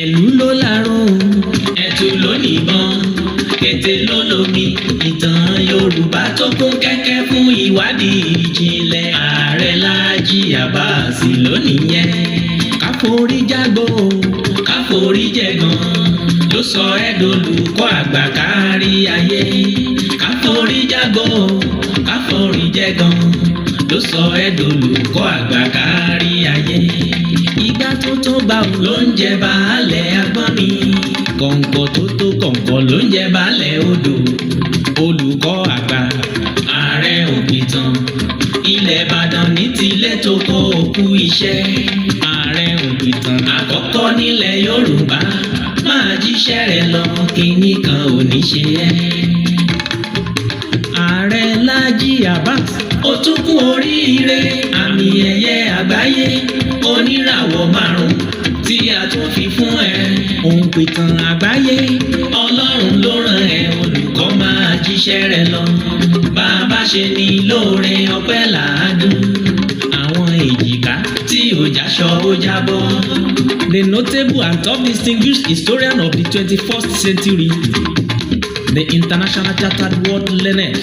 Ẹ̀lú ló láró, ẹ̀tù ló níbọn, kété ló lomi. Ìtàn Yorùbá tó kún kẹ́kẹ́ fún ìwádìí ìjìnlẹ̀. Ààrẹ Láàjì Àbáàsì lónìí yẹn. Káforí jágbó, káforí jẹ̀gàn ló sọ ẹ́ dolùkọ́ àgbà kárí ayé. Káforí jágbó, káforí jẹ̀gàn ló sọ ẹ́ dolùkọ́ àgbà kárí ayé. Ìgbà tó tó bá wù ló ń jẹ baálẹ̀ agbọ́n mi. Kọ̀ǹkọ̀ tó tó kọ̀ǹkọ̀ ló ń jẹ baálẹ̀ odò. Olùkọ́ àgbà, ààrẹ òpìtàn ilẹ̀ Ìbàdàn ní tilẹ̀ tó kọ́ òkú iṣẹ́. Ààrẹ òpìtàn àkọ́kọ́ nílẹ̀ Yorùbá, máa jíṣẹ́ rẹ̀ lọ, kínní kan ò ní ṣe ẹ́. Ààrẹ Láàjì Abbas, ó tún kú oríire àmì ẹ̀yẹ àgbáyé oníràwọ̀ márùn tí a tún fi fún ẹ. Òǹpìtàn àgbáyé, Ọlọ́run ló rán ẹ. Olùkọ́, máa jíṣẹ́ rẹ lọ. Bàbá ṣe ní lóore, ọpẹ́ làádùn. Àwọn èjìká tí ò jáṣọ ó jábọ́. The notable and top distinguished historian of the 21st century, the International Chartered World Learned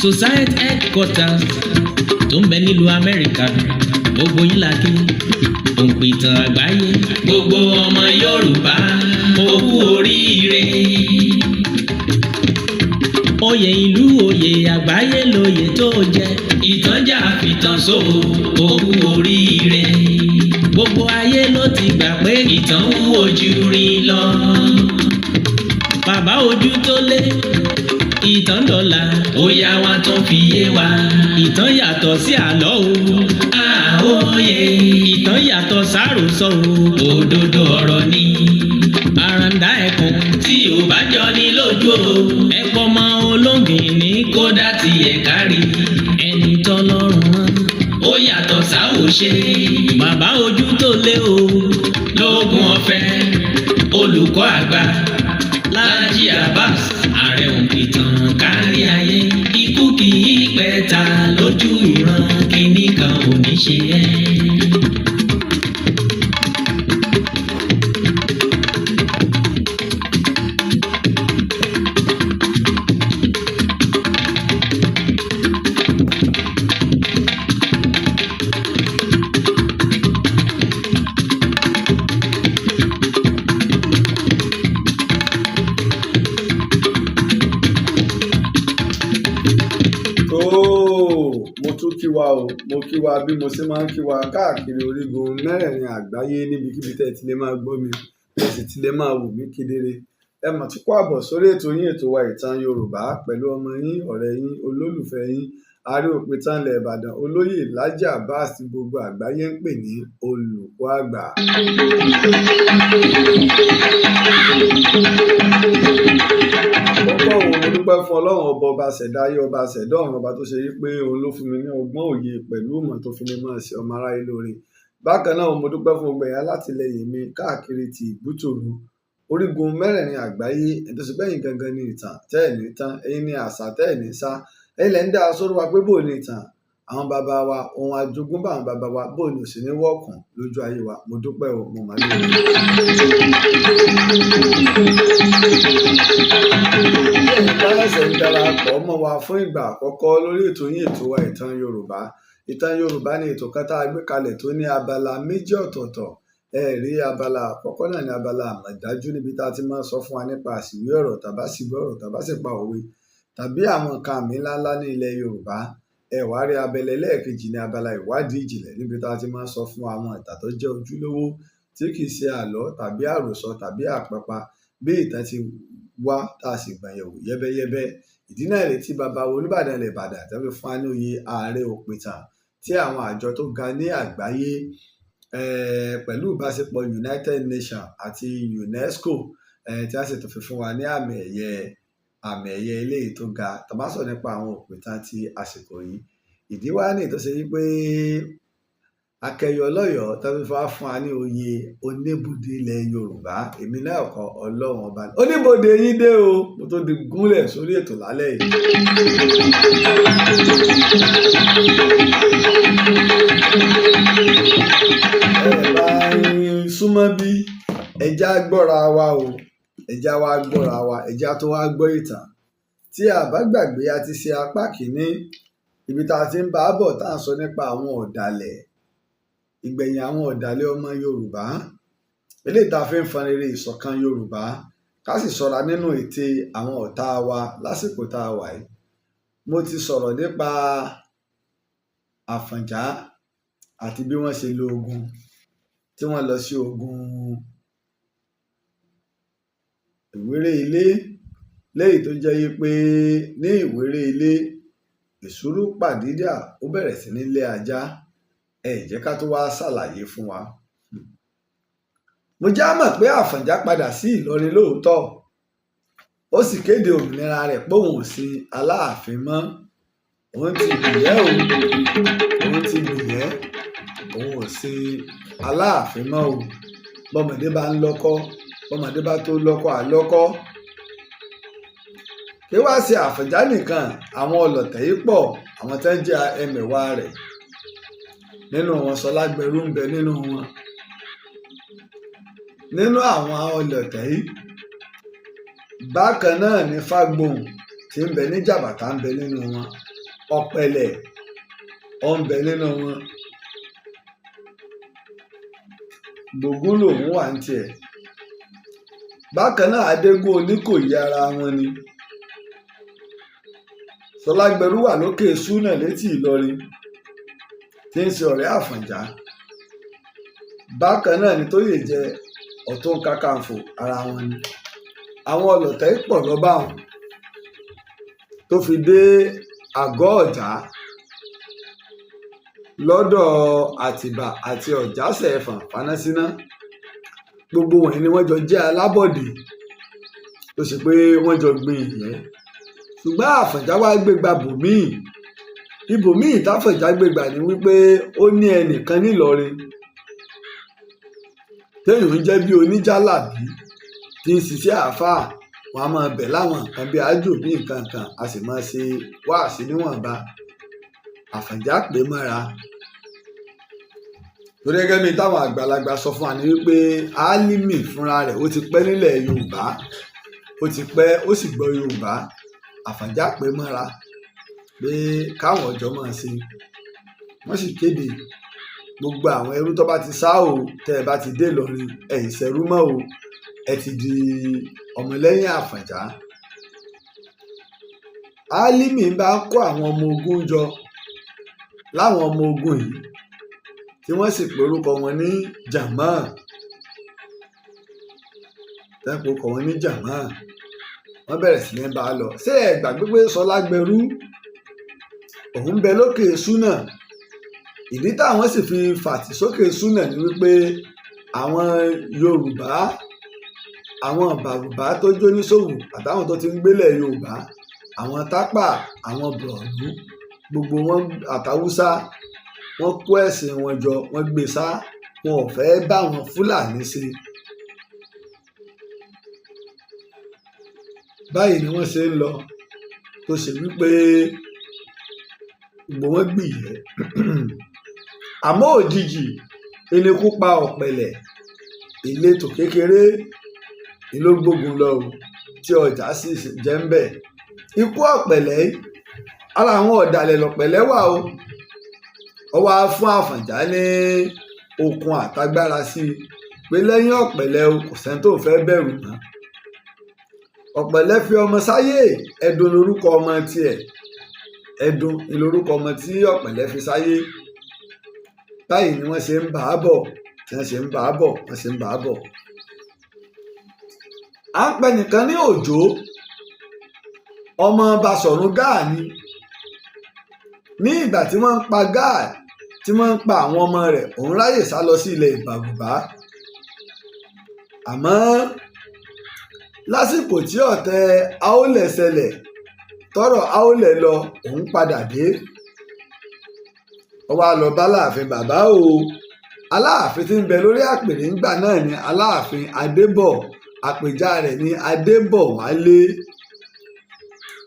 Society headquarters tó ń bẹ nílùú Amẹ́ríkà, gbogbo yín la kí. Òǹpìtàn àgbáyé, gbogbo ọmọ Yorùbá, ó kú oríire. Oyè ìlú, oyè àgbáyé lóyè tó jẹ. Ìtànjà fìtàn so, ó kú oríire. Gbogbo ayé ló ti gbà pé ìtàn wúwo ju rin lọ. Bàbá ojú tó lé, ìtàn dọ̀là, ó yá wa tún fi yé wa. Ìtàn yàtọ̀ sí àlọ́ o. Àóyè, ìtàn yàtọ̀ sáròsọ o. Òdodo ọ̀rọ̀ ni. Àràǹdá ẹkùn tí ò bá jọ ní lójú o. Ẹ̀pọ̀ mọ́ olóngìn ní kódà tiẹ̀ kárí. Ẹni tọ́lọ́run rán, ó yàtọ̀ sáwòṣe. Bàbá ojú tó lé o. Lóògùn ọ̀fẹ́, olùkọ́ àgbà Láàjì Abbas, ààrẹ òǹpìtàn kárí ayé. Ikú kì í pẹ́ta lójú ìran, kínní kan ò ní ṣe ẹ́. Tóò, mo tún kí wa o. Mo kí wa bí mo ṣe máa ń kí wa káàkiri orígun mẹ́rẹ̀ẹ̀rin àgbáyé, níbikíbi tẹ́ ẹ ti lè máa gbọ́ mi, tẹ́ ẹ sì ti lè máa wò mí kedere. Ẹ mà tún kó àbọ̀ sórí ètò yín, ètò wa, Ìtàn Yorùbá, pẹ̀lú ọmọ yín, ọ̀rẹ́ yín, olólùfẹ́ yín, Ààrẹ Òpìtàn ilẹ̀ Ìbàdàn, Olóyè Láàjì Abbas, tí gbogbo àgbáyé ń pè ní Olùkọ́ Àgbà. Àkọ́kọ́ òun, mo dúpẹ́ fún Ọlọ́run Ọba, ọba ṣẹ̀dá ayé, ọba ṣẹ̀dá ọ̀run, ọba tó ṣe wí pé òun ló fún mi ní ọgbọ́n, òye pẹ̀lú ìmọ̀ tó fi ní máa ṣe ọmọ aráyé lóore. Bákan náà, mo dúpẹ́ fún gbogbo ẹ̀yin alátìlẹyìn mi káàkiri ti ìbútòrò orígun mẹ́rẹ̀ẹ̀rin àgbáyé. Ẹni tó ṣe bẹ́yìn gangan ní ìtàn tẹ́ ẹ̀ ní tán, ẹ̀yin ní àṣà tẹ́ ẹ̀ ní sá, ẹ̀yin lẹ́ ń dá sórí wa pé bóò ní ìtàn àwọn bàbá wa, ohun àjogúnbá àwọn bàbá wa, bóò ní ò sì ní wọ́ọ̀kùn lójú ayé wa. Mo dúpẹ́ o, mo mà lóore. Bí ẹ̀yin bá ṣẹ̀ṣẹ̀ ń darapọ̀ mọ́ wa fún ìgbà àkọ́kọ́ lórí ètò yín, ètò wa, Ìtàn Yorùbá, Ìtàn Yorùbá ní ètò kan tá a gbé kalẹ̀ tó ní abala méjì ọ̀tọ̀ọ̀tọ̀. Ẹ rí abala àkọ́kọ́ náà ní abala àmọ̀dájú, níbi tá a ti máa ń sọ fún wa nípa àsìwé ọ̀rọ̀ tàbá síwé ọ̀rọ̀ tàbá sì pa òwe tàbí àwọn nǹkan àmì ńláńlá ní ilẹ̀ Yorùbá. Ẹ wá rí abala ẹlẹ́ẹ̀kejì ní abala ìwádìí ìjìnlẹ̀, níbi tá a ti máa ń sọ fún àwọn ìtàn tó jẹ́ ojúlówó, tí kì í ṣe àlọ́ tàbí àròsọ tàbí àpẹpa, bí ìtàn ti wá, tá a sì gbọ̀n yẹ̀wò yẹ́bẹ́yẹ́bẹ́. Ìdí náà rèé tí bàbá wa Olúbàdàn ilẹ̀ Ìbàdàn tó fi fún wa ní oyè Ààrẹ Òpìtàn, tí àwọn àjọ tó ga ní àgbáyé, pẹ̀lú ìbáṣepọ̀ United Nations àti UNESCO, tí a sì tún fi fún wa ní àmì ẹ̀yẹ eléyìí tó ga. Tá bá sọ̀rọ̀ nípa àwọn òpìtàn ti àsìkò yìí, ìdí wá nìyí tó ṣe wípé Akẹyọ lọ́yọ̀ọ́ tó fi wá fún wa ní oyè Oníbodè ilẹ̀ Yorùbá. Èmi náà kọ́, Ọlọ́run Ọba oníbodè yín dé o. Mo tó di gúnlẹ̀ sórí ètò lálẹ́ yìí. Ẹ jẹ́ á gbọ́ra wa o, ẹ jẹ́ á wá gbọ́ra wa, ẹ jẹ́ á tún wá gbọ́ ìtàn. Tí a bá gbàgbé, a ti ṣe apá kìíní, ibi tá a ti ń bá a bọ̀, tá à ń sọ nípa àwọn ọ̀dàlẹ̀, ìgbẹ̀yìn àwọn ọ̀dàlẹ̀ ọmọ Yorùbá, eléyìí tá a fi ń fọn rere ìṣọ̀kan Yorùbá, ká sì ṣọ́ra nínú ète àwọn ọ̀tá wa lásìkò tá a wà yìí. Mo ti sọ̀rọ̀ nípa Àfọ̀njá àti bí wọ́n ṣe lo ogun, tí wọ́n lọ sí ogun Ìwéré Ilé, léyìí tó jẹ́ wípé ní Ìwéré Ilé, Èsúrú pàdídà, ó bẹ̀rẹ̀ sí ní lé ajá. Ẹ jẹ́ ká tó wá ṣàlàyé fún wa. Mo já mọ̀ pé Àfọ̀njá padà sí Ìlọrin lóòótọ́, ó sì kéde òmìnira rẹ̀ pé òun ò sin Aláàfin mọ́, òun ti gbìyẹ́ o, òun ti gbìyẹ́, òun ò sin Aláàfin mọ́ o. Bọ́mọdé bá ń lọ́kọ́, bọ́mọdé bá tó lọ́kọ́, àlọ́kọ́. Kí wá ṣe Àfọ̀njá nìkan, àwọn ọlọ̀tẹ̀ yìí pọ̀, àwọn tẹ́ ń jẹ́ ẹmẹ̀wà rẹ̀. Nínú wọn, Ṣọlágbẹrú ń bẹ nínú wọn. Nínú àwọn ọlọ̀tẹ̀ yìí bákan náà ni Fágbohùn tí ń bẹ ní Jàbàtà ń bẹ nínú wọn, Ọ̀pẹ̀lẹ̀ ó ń bẹ nínú wọn, Gbògún lòun wà ní tiẹ̀. Bákan náà, Adégún Oníkòyí ara wọn ni. Ṣọlágbẹrú wà lókè Súnà létí Ìlọrin tí ń ṣe ọ̀rẹ́ Àfọ̀njá. Bákan náà ni Tóyè jẹ Ọ̀tún Kakanfò, ara wọn ni. Àwọn ọlọ̀tẹ̀ pọ̀ lọ́ba wọn tó fi dé àgọ́ Ọ̀já lọ́dọ̀ Àtìbà àti Ọ̀jásẹ̀fọ̀n Fánánsíná. Gbogbo wọ̀nyí ni wọ́n jọ jẹ́ alábọ̀dé tó ṣe pé wọ́n jọ gbin ìyẹ́. Ṣùgbọ́n Àfọ̀njá wá gbégbá bòmíì. Ibòmíì táfọ̀njá gbégbá ni wípé ó ní ẹnìkan nílọrin téèyàn ń jẹ́ bí oníjàlábí tí ń ṣiṣẹ́ àáfàá. Wọn a máa bẹ̀ láwọn nǹkan bíi àjò, bíi nǹkan kan, a sì máa ṣe wáàsí níwọ̀nba. Àfọ̀njá pè é mọ́ra torí gẹ́gẹ́ bí táwọn àgbàlagbà sọ fún wa ní wípé Álímì fúnra rẹ̀ ó ti pẹ́ nílẹ̀ Yorùbá, ó ti pẹ́, ó sì gbọ́ Yorùbá. Àfọ̀njá pè é mọ́ra pé káwọn ọjọ́ máa ṣe. Wọ́n sì kéde gbogbo àwọn ẹrú tó bá ti sá o, tẹ́ ẹ bá ti dé Ìlọrin, ẹ ìṣẹ́rú mọ́ o, ẹ ti di ọmọlẹ́yìn Àfọ̀njá. Álímì bá ń kó àwọn ọmọ ogun jọ, láwọn ọmọ ogun yìí tí wọ́n sì pe orúkọ wọn ní Jàmá, tẹ́ pe orúkọ wọn ní Jàmá. Wọ́n bẹ̀rẹ̀ sí ní bá a lọ. Ṣé ẹ gbàgbé pé Ṣọlágbẹrú òun ń bẹ lókè Súnà? Ìdí táwọn sì fi fàtì sókè Súnà ni wípé àwọn Yorùbá, àwọn Bàrùbá tó jóníṣòwò àtàwọn tó ti ń gbélẹ̀ Yorùbá, àwọn Tápà, àwọn Bọ̀ọ̀nù, gbogbo wọn àtàwùsá, wọ́n kó ẹ̀sìn wọn jọ, wọ́n gbé sá, wọn ò fẹ́ bá wọn Fúlàní ṣe. Báyìí ni wọ́n ṣe ń lọ, tó ṣe wípé gbogbo wọn gbìyẹ́. Àmọ́ òjijì elékú pa Ọ̀pẹ̀lẹ̀, ìletò kékeré ló gbógun lọ o, tí ọjà sì jẹ́ ń bẹ̀. Ikú Ọ̀pẹ̀lẹ̀, ara àwọn ọ̀dàlẹ̀ lọ̀pẹ̀lẹ̀ wà o. Ó wá fún Àfọ̀njá ní okun àtagbára sí i pé lẹ́yìn Ọ̀pẹ̀lẹ̀ o, kò sẹ́ni tó fẹ́ bẹ̀rù mọ́. Ọ̀pẹ̀lẹ̀ fi ọmọ sáyé, Ẹdun lorúkọ ọmọ tiẹ̀, Ẹdun lorúkọ ọmọ tí Ọ̀pẹ̀lẹ̀ fi sáyé. Báyìí ni wọ́n ṣe ń bá a bọ̀, tí wọ́n ṣe ń bá a bọ̀, wọ́n ṣe ń bá a bọ̀. À ń pẹ nìkan ní Òjó, ọmọ Basọ̀run Gáà ni. Ní ìgbà tí wọ́n ń pa Gáà, tí wọ́n ń pa àwọn ọmọ rẹ̀, òun ráyè sá lọ sí ilẹ̀ Ìbàrùbá. Àmọ́ lásìkò tí ọ̀tẹ̀ Aólẹ̀ ṣẹlẹ̀, tọ́rọ̀ Aólẹ̀ lọ, òun padà dé. Ó wá lọ bá Aláàfin. Bàbá o, Aláàfin tí ń bẹ lórí àpèrè ńgbà náà ni Aláàfin Adébọ̀, àpèjá rẹ̀ ní Adébọ̀wálé.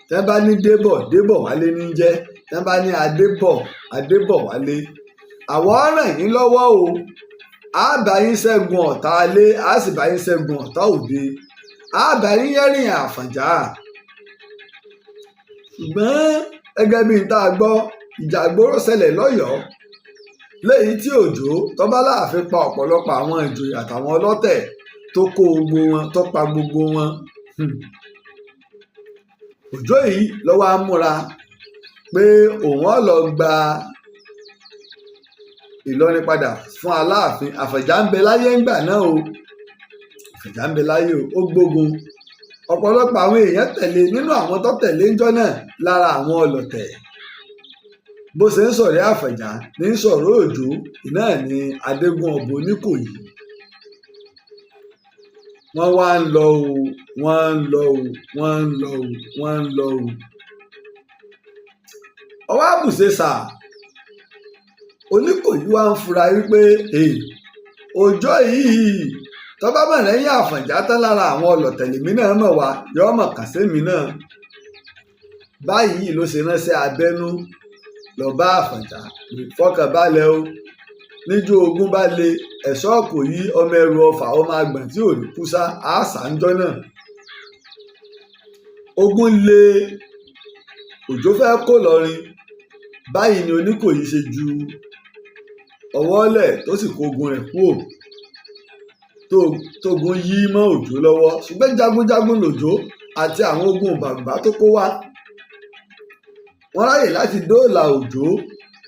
Tẹ́ bá ní Débọ̀, Débọ̀wálé ní jẹ́. Tẹ́ bá ní Adébọ̀, Adébọ̀wálé. Àwọn ràn yín lọ́wọ́ o. Á bá yín ṣẹ́gun ọ̀tá ilé, á sì bá yín ṣẹ́gun ọ̀tá òde, á bá yín yẹ́rìn Àfọ̀njá. Ṣùgbọ́n gẹ́gẹ́ bí n tá a gbọ́, ìjà ìgboro ṣẹlẹ̀ lọ́yọ̀ọ́ léyìí tí Òjó tó bá Aláàfin pa ọ̀pọ̀lọpọ̀ àwọn ìjòyè àtàwọn ọlọ́tẹ̀, tó kó gbogbo wọn, tó pa gbogbo wọn. Òjó yìí ló wá múra pé òun ó lọ gba Ìlọrin padà fún Aláàfin. Àfọ̀njá ń bẹ láyé ńgbà náà o, Àfọ̀njá ń bẹ láyé o. Ó gbógun, ọ̀pọ̀lọpọ̀ àwọn èèyàn tẹ̀lé. Nínú àwọn tó tẹ̀lé ńjọ́ náà, lára àwọn ọlọ̀tẹ̀, bó ṣe ń sọ̀rọ̀ Àfọ̀njá ní sọ̀rọ̀ Òjó iná ní Adégún ọba Oníkòyí. Wọ́n wá ń lọ o, wọ́n ń lọ o, wọ́n ń lọ o, wọ́n ń lọ o. Ọwọ́ àbùṣe sà, Oníkòyí wá ń fura wípé Òjó yìí tó bá mọ̀ lẹ́yìn Àfọ̀njá tán, lára àwọn ọlọ̀tẹ̀ lèmi náà mọ̀ wá, yọ́ mọ̀ kàn sí mi náà. Báyìí ló ṣe ránṣẹ́ abẹ́nú lọ bá Àfọ̀njá: fọkànbalẹ̀ o, níjọ́ ogun bá le, ẹ̀ṣọ́ kò yí ọmọ ẹrù ọfà, ọmọ àgbọ̀n tí ò ní kú sá àṣà ńjọ́ náà. Ogun le, Òjó fẹ́ kó lọrin. Báyìí ni Oníkòyí ṣe ju ọwọ́ lẹ̀ tó sì kó ogun rẹ̀ kúò, tógun yí mọ́ Òjó lọ́wọ́. Ṣùgbọ́n jagunjagun lòjó àti àwọn ogun bàbá tó kó wá, wọ́n ráyè láti dóòlà Òjó.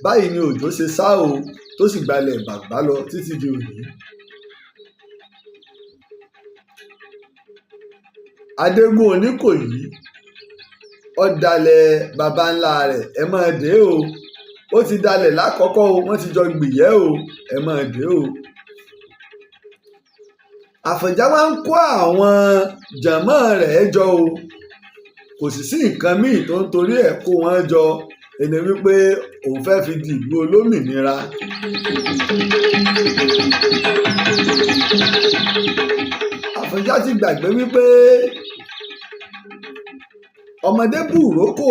Báyìí ni Òjó ṣe sá o, tó sì gbalẹ̀ bàbá lọ títí di òní. Adégún Oníkòyí ó dalẹ̀ baba ńlá rẹ̀, ẹ máa dé o. Ó ti dalẹ̀ lákọ̀ọ́kọ́ o, wọ́n ti jọ gbìyẹ́ o, ẹ máa dé o. Àfọ̀njá wá ń kó àwọn jànmọ́ rẹ̀ jọ o, kò sì sí nǹkan míì tó ń torí ẹ̀ kó wọn jọ ẹni wípé òun fẹ́ fi di ìlú olómìnira. Àfọ̀njá ti gbàgbé wípé ọmọdé búrókò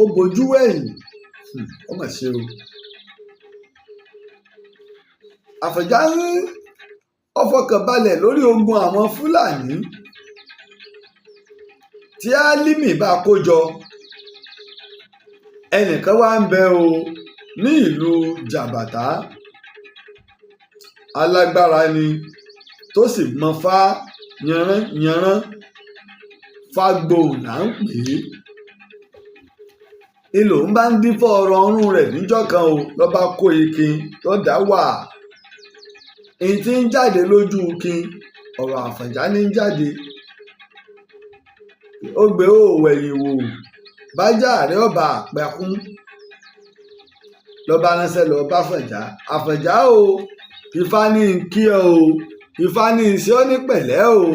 ó bojú wẹ̀yìn, ó mà ṣe o. Àfọ̀njá ń ọfọkànbalẹ̀ lórí ogun àwọn Fúlàní tí Álímì bá kó jọ. Ẹnìkan wá ń bẹ o ní ìlú Jàbàtà, alágbára ni tó sì mọ̀fá yanrán-yanrán, Fágbohùn là ń pè é. Ìlò ń bá ń dífọ́ ọ̀rọ̀ ọ̀run rẹ̀ níjọ́ kan o, ló bá kó ikin tó dá wà. Ìyìn tí ń jáde lójú ikin, ọ̀rọ̀ Àfọ̀njá ní ń jáde. Ó gbé òwò ẹ̀yìn wò, bájà rẹ̀ ọba àpẹkún, ló bá ránṣẹ́ lọ bá Àfọ̀njá. Àfọ̀njá o, Ifá ní ń kí ọ o, Ifá ní ń ṣe ọ́ ní pẹ̀lẹ́ o.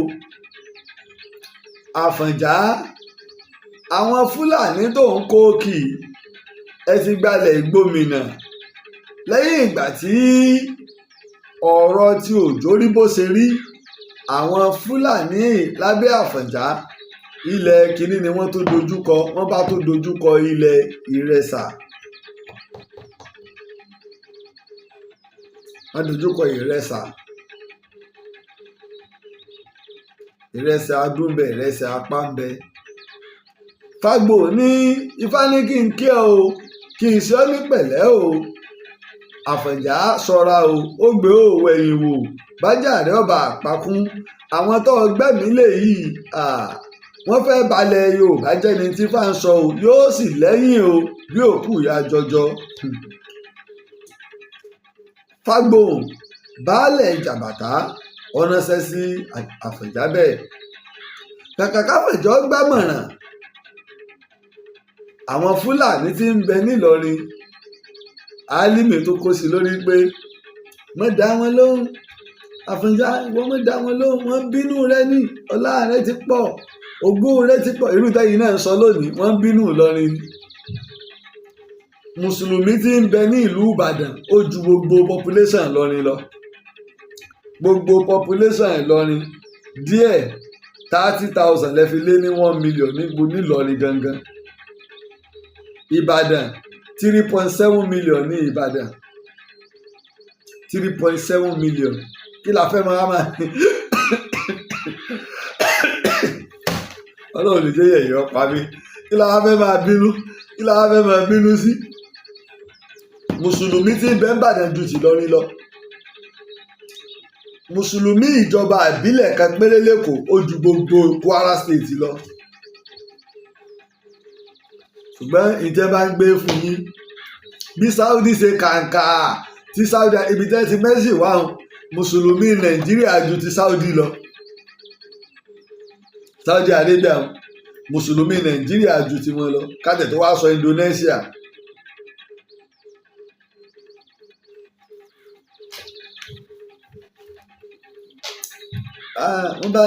Àfọ̀njá, àwọn Fúlàní tó ń kó kì ẹ ti gbalẹ̀ ìgbòmìnà lẹ́yìn ìgbà tí ọ̀rọ̀ tí Òjó rí bó ṣe rí. Àwọn Fúlàní lábẹ́ Àfọ̀njá, ilẹ̀ kínní ni wọ́n tó dojúkọ, wọ́n bá tó dojúkọ ilẹ̀ Ìrẹsà, wọ́n dojúkọ Ìrẹsà, Ìrẹsà adúnbẹ, Ìrẹsà apáńbẹ. Fágbó ní Ifá ní kí n kí ọ o, kí n ṣe ọ́ ní pẹ̀lẹ́ o. Àfọ̀njá ṣọ́ra o, ó gbé òwò ẹ̀yìn wò, bájà rẹ̀ ọba àpakún. Àwọn tó gbẹ̀mí lè yìí, wọ́n fẹ́ balẹ̀ Yorùbá jẹ́ ni tí Ifá ń sọ o, yóò sì lẹ́yìn o bí òkú ìyá jọjọ. Fágbohùn baálẹ̀ Jàbàtà ọ̀ránṣẹ́ sí Àfọ̀njá bẹ́ẹ̀. Kàkà káfọ̀njá gbàmọ̀ràn, àwọn Fúlàní tí ń bẹ nílọrin, Álímì tó kó sí lórí pé mọ́ dá wọn lóhùn. Àfọ̀njá, ìwọ mọ́ dá wọn lóhùn, wọ́n bínú rẹ ní ọlá rẹ ti pọ̀, ògo rẹ ti pọ̀. Irú tẹ́yìn náà ń sọ lónìí, wọ́n bínú Ìlọrin ni. Mùsùlùmí tí ń bẹ ní ìlú Ìbàdàn ó ju gbogbo population Ìlọrin lọ. Gbogbo population Ìlọrin díẹ̀, 30,000 lẹ fi lé ní 1 million níbo nílọrin gangan. Ìbàdàn, 3.7 million ní Ìbàdàn. 3.7 million. Kí la fẹ́ máa máa? Ọlọ́run lè jẹ́ yẹ̀yẹ́ ọ̀pá mi. Kí la fẹ́ máa bínú? Kí la fẹ́ máa bínú sí? Mùsùlùmí tí ń bẹ n'Ìbàdàn ju tìlọrin lọ. Mùsùlùmí ìjọba ìbílẹ̀ kan péré l'Ékòó, ó ju gbogbo Kwara State lọ. Ṣùgbọ́n ìjẹ́ bá ń gbé fún yín bí Saudi ṣe kàǹkà tí Saudi, ibi tẹ́ ti mẹ́sì wá hàn, mùsùlùmí Nàìjíríà ju ti Saudi lọ. Saudi Arabia, mùsùlùmí Nàìjíríà ju tiwọn lọ, kájẹ̀ tó wá sọ Indonesia. Wọ́n bá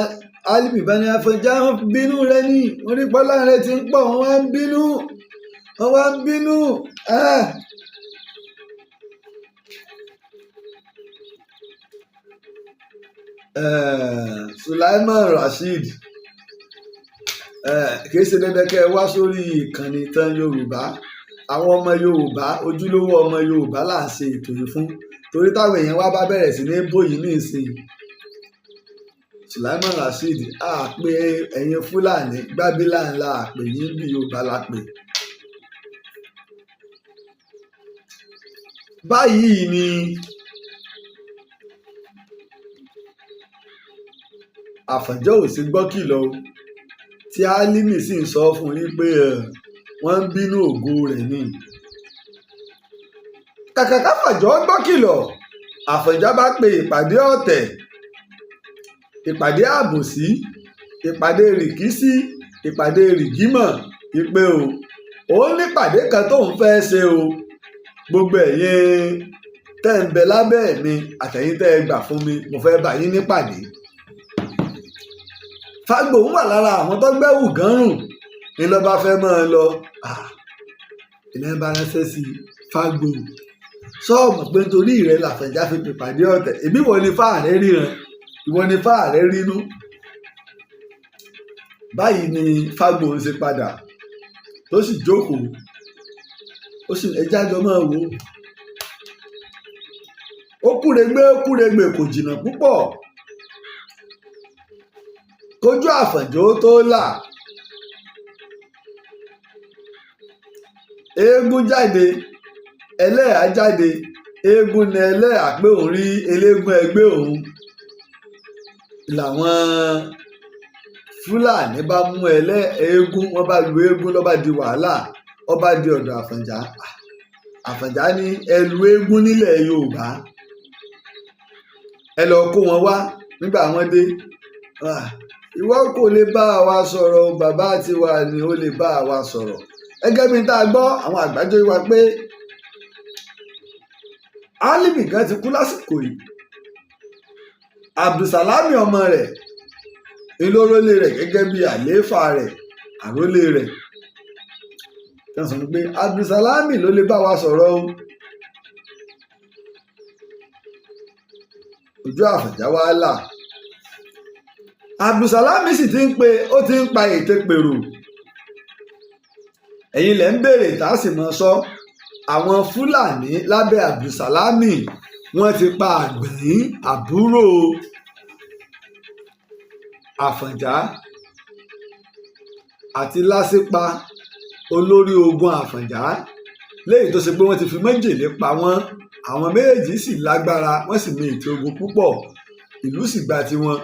Álímì bá ní Àfọ̀njá, wọn bínú rẹ ní wọ́n rí pọ́lá rẹ ti ń pọ̀, wọ́n wá ń bínú, wọ́n wá ń bínú. Sulaiman Rasheed, kìí ṣe dandan kẹ́ ẹ wá sórí ìkànnì Ìtàn Yorùbá. Àwọn ọmọ Yorùbá, ojúlówó ọmọ Yorùbá là ń ṣe ètò yìí fún, torí táwọn èèyàn wá bá bẹ̀rẹ̀ sí ní bòyí ní ìsìn. Sulaiman Rasheed, a pé ẹ̀yin Fúlàní gbábílà ńlá àpè yín, bí Yorùbá la pè. Báyìí ni Àfọ̀njá ò sí gbọ́ kìlọ̀ o, tí Álímì sì ń sọ fún yín pé wọ́n ń bínú ògo rẹ̀ ni. Kàkà káfọ̀njá gbọ́ kìlọ̀, Àfọ̀njá bá pe ìpàdé ọ̀tẹ̀, ìpàdé àbòsí, ìpàdé rìkíṣí, ìpàdé rìgímọ̀, ìpè o, òun nípàdé kan tóun fẹ́ ṣe o. Gbogbo ẹ̀yin tẹ́ ń bẹ lábẹ́ mi àtẹ̀yin tẹ́ ẹ gbà fún mi, mo fẹ́ bá yín nípàdé. Fágbóhùn wà lára àwọn tó gbẹ́wù gánrùn ní lọ́ba fẹ́ máa lọ. Ilẹ̀ ń bá ránṣẹ́ sí Fágbóhùn, sọ́ọ̀mù pé nítorí rẹ̀ làfẹ̀já fi pèpàdé ọ̀tẹ̀, èbí wọ́n ní fáàrẹ́ ríran, ìwọ ni fáàrẹ́ rínú. Báyìí ni Fágbóhùn ṣe padà tó sì jókòó, ó sì ẹjá jọ máa wò ó. Kúregbé ó kúregbè, kò jìnnà púpọ̀ kójú Àfọ̀njá tó là, eégún jáde, ẹlẹ́hàá jáde. Eégún ni ẹlẹ́hàá pé òun rí eléégún ẹgbẹ́ òun. Làwọn Fúlàní bá mú ẹlẹ́ eégún, wọ́n bá lu eégún, ló bá di wàhálà, ó bá di ọ̀dọ̀ Àfọ̀njá. Àfọ̀njá ní ẹ lu eégún nílẹ̀ Yorùbá, ẹ lọ kó wọn wá. Nígbà wọn dé, ìwọ kò lè bá wa sọ̀rọ̀, bàbá tiwa ni ó lè bá wa sọ̀rọ̀. Gẹ́gẹ́ bí tá a gbọ́, àwọn àgbájọ wa pé Álímì kan ti kú lásìkò yìí. Abdulsalami ọmọ rẹ̀ ńlọrọlé rẹ̀ gẹ́gẹ́ bí àlééfà rẹ̀, àrólé rẹ̀. Tí wọ́n sọ pé Abdulsalami ló lè bá wa sọ̀rọ̀ o. Ojú Àfọ̀njá wá là. Abdulsalami sì ti ń pe, ó ti ń pa ète pèrò. Ẹ̀yin lẹ̀ ń béèrè tá a sì mọ̀ sọ. Àwọn Fúlàní lábẹ́ Abdulsalami, wọ́n ti pa Àgbọ̀nyín àbúrò Àfọ̀njá àti Lásípa olórí ogun Àfọ̀njá, léyìí tó ṣe pé wọ́n ti fi májèlé pa wọ́n. Àwọn méjèèjì sì lágbára, wọ́n sì ní ètò ogun púpọ̀, ìlú sì gba tiwọn.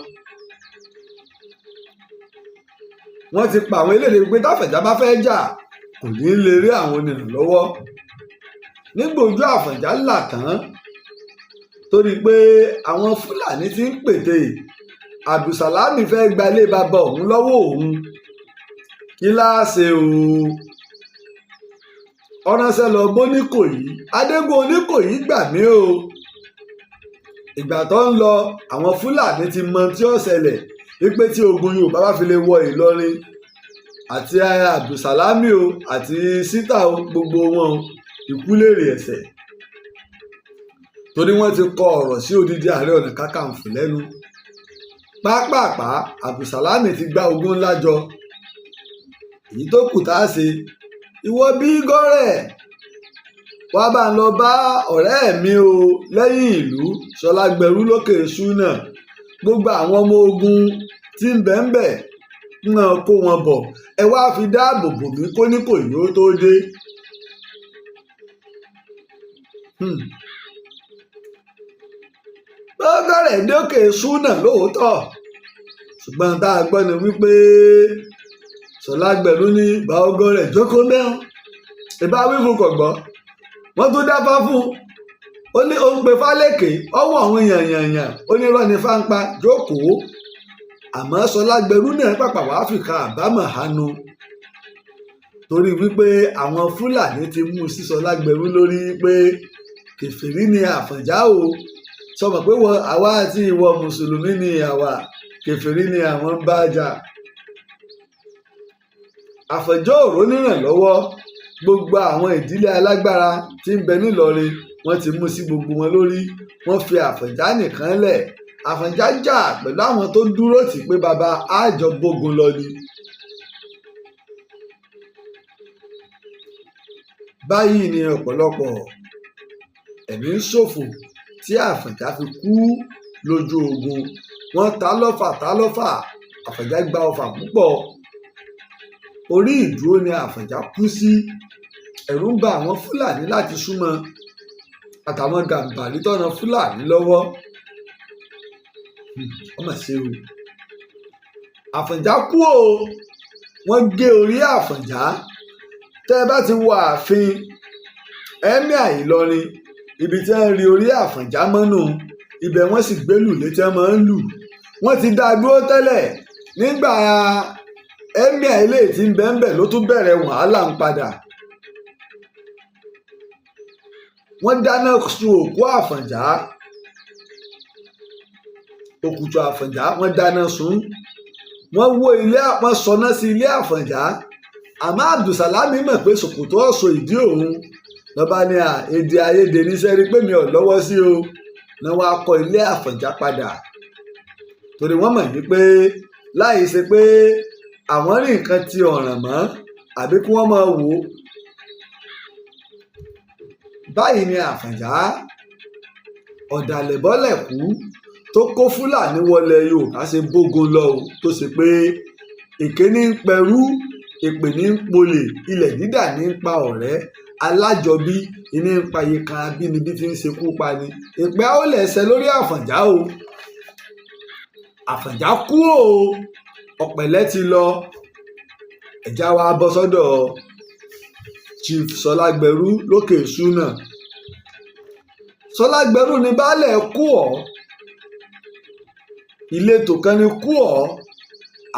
Wọ́n ti pa àwọn eléyìí pé táfọ̀njá bá fẹ́ jà, kò ní lè rí àwọn onírànlọ́wọ́. Nígbà ojú Àfọ̀njá là tán, torí pé àwọn Fúlàní ti ń pète, Abdulsalami fẹ́ gbalé bàbá òun lọ́wọ́ òun, kí láàṣẹ o? Ọ̀ránṣẹ́ lọ bóníkòyí, Adégún Oníkòyí gbà mí o. Ìgbà tó ń lọ, àwọn Fúlàní ti mọ tí ó ṣẹlẹ̀ wípé tí ogun Yorùbá bá fi lè wọ Ìlọrin, àti Abdulsalami o àti Sítà o, gbogbo wọn ikú lèrè ẹ̀ṣẹ̀, torí wọ́n ti kọ ọ̀rọ̀ sí odidi Ààrẹ Ọ̀nà Kakanfò lẹ́nu. Pápápá Abdulsalami ti gba ogun ńlá jọ. Èyí tó kù tá a ṣe, ìwọ bí gọ́rẹ̀ Wá bá ń lọ bá ọ̀rẹ́ mi o lẹ́yìn ìlú Ṣọlágbẹrú lókè Ṣúnà, gbogbo àwọn ọmọ ogun tí ń bẹ ń bẹ̀ ń kó wọn bọ̀, ẹ wá fi dáàbò bò mí kó ní kò yóò tó dé. Bọ́gọ́rẹ̀ dókè Ṣúnà lóòótọ́, ṣùgbọ́n tá a gbọ́ ni wípé Ṣọlágbẹrú ní Báógọ́rẹ̀ jókòó mẹ́rin ìbá wífun kò gbọ́, wọ́n tún dáfá fún un, ó ní ó ń pe fálékè ọwọ́ àwọn yànyànyàn, ó ní irọ́ ní fáńpá jókòó. Àmọ́ Ṣọlágbẹrú náà pàpà wàá fìkà àbámọ̀ hanu, torí wípé àwọn Fúlàní ti mú sí Ṣọlágbẹrú lórí pé kèfèrí ni Àfọ̀njá o, sọmọ pé wọ́n àwa àti ìwọ mùsùlùmí ni àwa, kèfèrí ni àwọn ń bá jà. Àfọ̀njá òró nírànlọ́wọ́, gbogbo àwọn ìdílé alágbára tí ń bẹ nílọrin wọ́n ti mú sí gbogbo wọn lórí, wọ́n fi Àfọ̀njá nìkan lẹ̀. Àfọ̀njá jà pẹ̀lú àwọn tó dúró tì pé bàbá àjọ gbógun lọ ni. Báyìí ni ọ̀pọ̀lọpọ̀ ẹ̀mí ń ṣòfò tí Àfọ̀njá fi kú lójú ogun. Wọ́n ta lọ́fà ta lọ́fà, Àfọ̀njá gba ọfà púpọ̀. Orí ìdúró ni Àfọ̀njá kú sí. Ẹ̀rù ń ba àwọn Fúlàní láti súnmọ́ àtàwọn Gàǹbàrí tọ́nà Fúlàní lọ́wọ́. Ọmọ ṣe o, Àfọ̀njá kú o, wọ́n gé orí Àfọ̀njá. Tẹ́ ẹ bá ti wọ ààfin Emir Ìlọrin, ibi tí wọ́n rí orí Àfọ̀njá mọ́nú ibẹ̀ wọ́n sì gbélù létí wọ́n máa ń lù. Wọ́n ti dá a dúró tẹ́lẹ̀ nígbà Emir ilé tí ń bẹ ń bẹ̀ ló tún bẹ̀rẹ̀ wàhálà ń padà. Wọ́n dáná sun òkú Àfọ̀njá, òkùtù Àfọ̀njá wọ́n dáná sun, wọ́n wó ilé, wọ́n sọná sí ilé Àfọ̀njá. Àmọ́ Abdulsalami mọ̀ pé ṣòkòtò ọ̀sọ̀ ìdí òun lọ́ba ní à èdè àìyedè níṣẹ́ rí pé mi ò lọ́wọ́ sí o, náà wàá kọ́ ilé Àfọ̀njá padà, torí wọ́n mọ̀ wípé láì ṣe pé àwọn rí nǹkan ti ọ̀ràn mọ́ àbí kí wọ́n máa wò ó. Báyìí ni Àfọ̀njá ọ̀dàlẹ̀ bọ́lẹ̀ kú tó kó Fúlàní wọlé Yorùbá ṣe bógun lọ o, tó ṣe pé èké ní ń pẹrú, èpè ní ń polè, ilẹ̀ dídà ní ń pa ọ̀rẹ́, alájọbí ní ń pa ikan abínibí tí ń ṣekú pani. Ìpè àólẹ̀ ṣẹ lórí Àfọ̀njá o. Àfọ̀njá kú o, ọ̀pẹ̀lẹ̀ ti lọ. Ẹ̀já wa bọ́ sọ́dọ̀ Chief Ṣọlágbẹrú lókè Ṣúnà. Ṣọlágbẹrú ní baálẹ̀ kú ọ́, ìletò kan ní kú ọ́,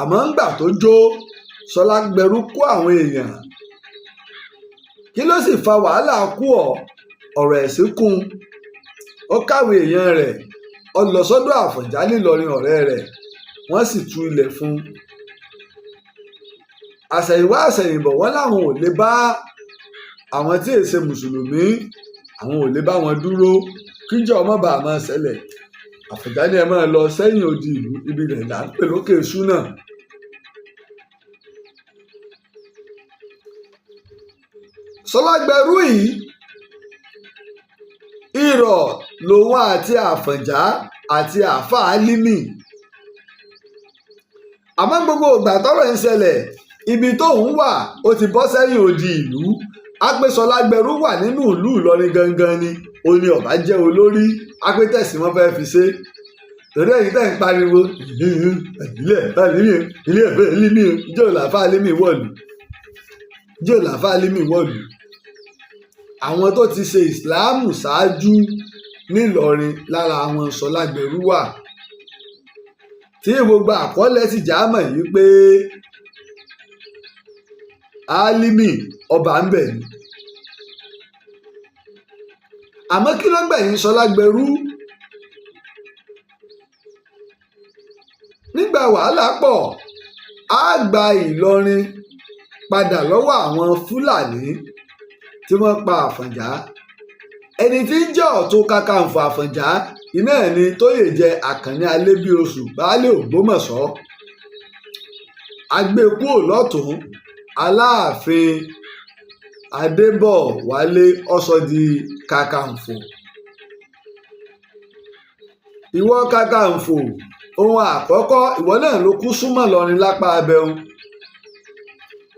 àmọ́ ńgbà tó jó Ṣọlágbẹrú kó àwọn èèyàn. Kí ló sì fa wàhálà kú ọ́? Ọ̀rọ̀ ẹ̀sìn kún. Ó káwọn èèyàn rẹ̀, ó lọ sọ́dọ̀ Àfọ̀njá nílọrin ọ̀rẹ́ rẹ̀, wọ́n sì tú ilẹ̀ fún un. Àṣẹ̀yìnwá àṣẹ̀yìnbọ̀ wọ́n láwọn ò lè bá àwọn tí èsè mùsùlùmí, àwọn ò lè bá wọn dúró kíjọ ọmọ bá a máa ṣẹlẹ̀. Àfọ̀njá ní ẹ máa lọ sẹ́yìn odi ìlú, ibi rẹ̀ là ń pè lókè Ṣúnà. Ṣọlágbẹrú yìí irọ́ lòun àti Àfọ̀njá àti àáfàá Álímì. Àmọ́ gbogbo ìgbà tọ́rọ̀ ń ṣẹlẹ̀, ibi tóun wà ó ti bọ́ sẹ́yìn odi ìlú. Apẹ́sọlágbẹrú wà nínú ìlú Ìlọrin gangan ni ó ní ọba jẹ́ olórí, apẹ́tẹ̀sí wọn fẹ́ẹ́ fi ṣe. Torí ẹ̀yin tẹ́ ń pariwo ilé ẹ̀fọ́ Álímì, ilé ẹ̀fọ́ Álímì, ìjọ làfà Álímì wọ̀lú, ìjọ làfà Álímì wọ̀lú. Àwọn tó ti ṣe ìsìláàmù ṣáájú nílọrin lára àwọn Ṣọlágbẹrú wà, tí gbogbo àkọọ́lẹ̀ sì já mọ̀ yìí pé Álímì ọba ń bẹ̀ ni. Àmọ́ kí ló gbẹ̀yìn Ṣọlágbẹrú? Nígbà wàhálà pọ̀, á gba Ìlọrin padà lọ́wọ́ àwọn Fúlàní tí wọ́n pa Àfọ̀njá. Ẹni tí ń jẹ́ Ọ̀tún Kakanfò Àfọ̀njá iná ẹ̀ ni Tóyè jẹ́ Àkànní Alébíoṣù baálé Ògbómọ̀ṣọ́. Agbékúò lọ́tún, Aláàfin Adébọ̀wálé, ó sọ di Kakanfò. Ìwọ Kakanfò, ohun àkọ́kọ́, ìwọ náà ló kú súnmọ́ Ìlọrin lápá abẹ́hùn,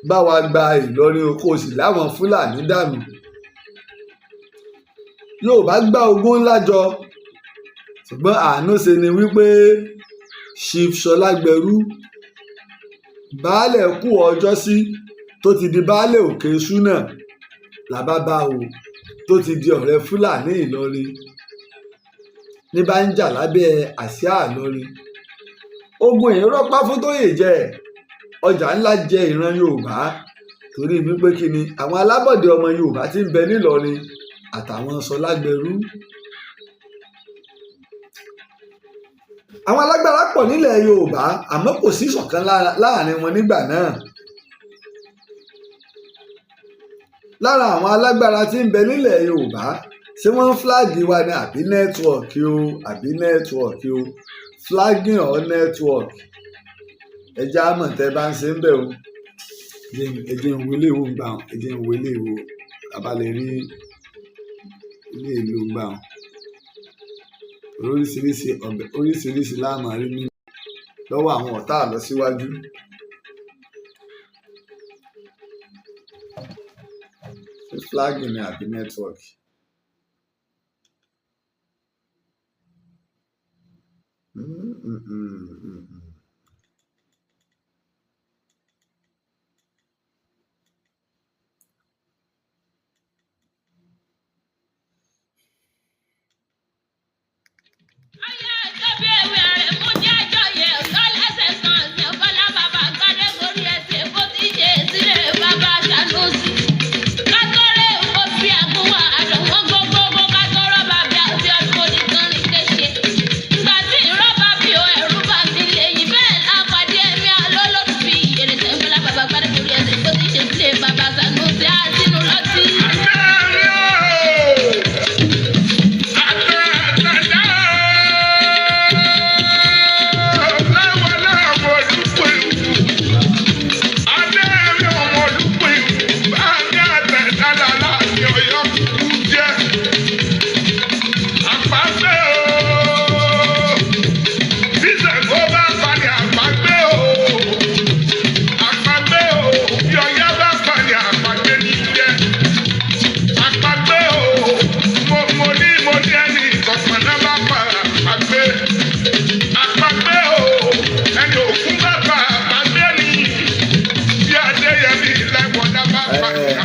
bá wa gba Ìlọrin o, kó o sì láwọn Fúlàní dànù. Yorùbá gbá ogún ńlá jọ, ṣùgbọ́n àánú ṣe ni wípé Chief Ṣọlágbẹrú, baálẹ̀ kú ọjọ́sí tó ti di baálẹ̀ Òkè Ṣúnà làbá bá o, tó ti di ọ̀rẹ́ Fúlàní Ìlọrin, ní bá ń jà lábẹ́ àsíá Ìlọrin. Ogun ìrọ́pá fún Tóyè jẹ ọjà ńlá jẹ ìran Yorùbá, torí wípé kí ni àwọn alábọ̀dé ọmọ Yorùbá ti ń bẹ nílọrin àtàwọn Ṣọlágbẹrú. Àwọn alágbára pọ̀ nílẹ̀ Yorùbá, àmọ́ kò sí ìṣọ̀kan láàrin wọn nígbà náà. Lára àwọn alágbára tí ń bẹ nílẹ̀ Yorùbá, ṣé wọ́n ń flag wa ni àbí network o? Àbí network o? Flagging or network? Ẹ já mọ̀ tẹ́ bá ń ṣe ń bẹ̀ o. Ẹ jẹ́ ń wo ilé ìwò ń gbà wọn, ẹ jẹ́ ń wo ilé ìwò, a bá lè rí ilé ìlú ń gbà wọn. Oríṣiríṣi ọbẹ̀ oríṣiríṣi láàmú rí ní lọ́wọ́ àwọn ọ̀tá lọ síwájú. Ṣé flagging ni àbí network?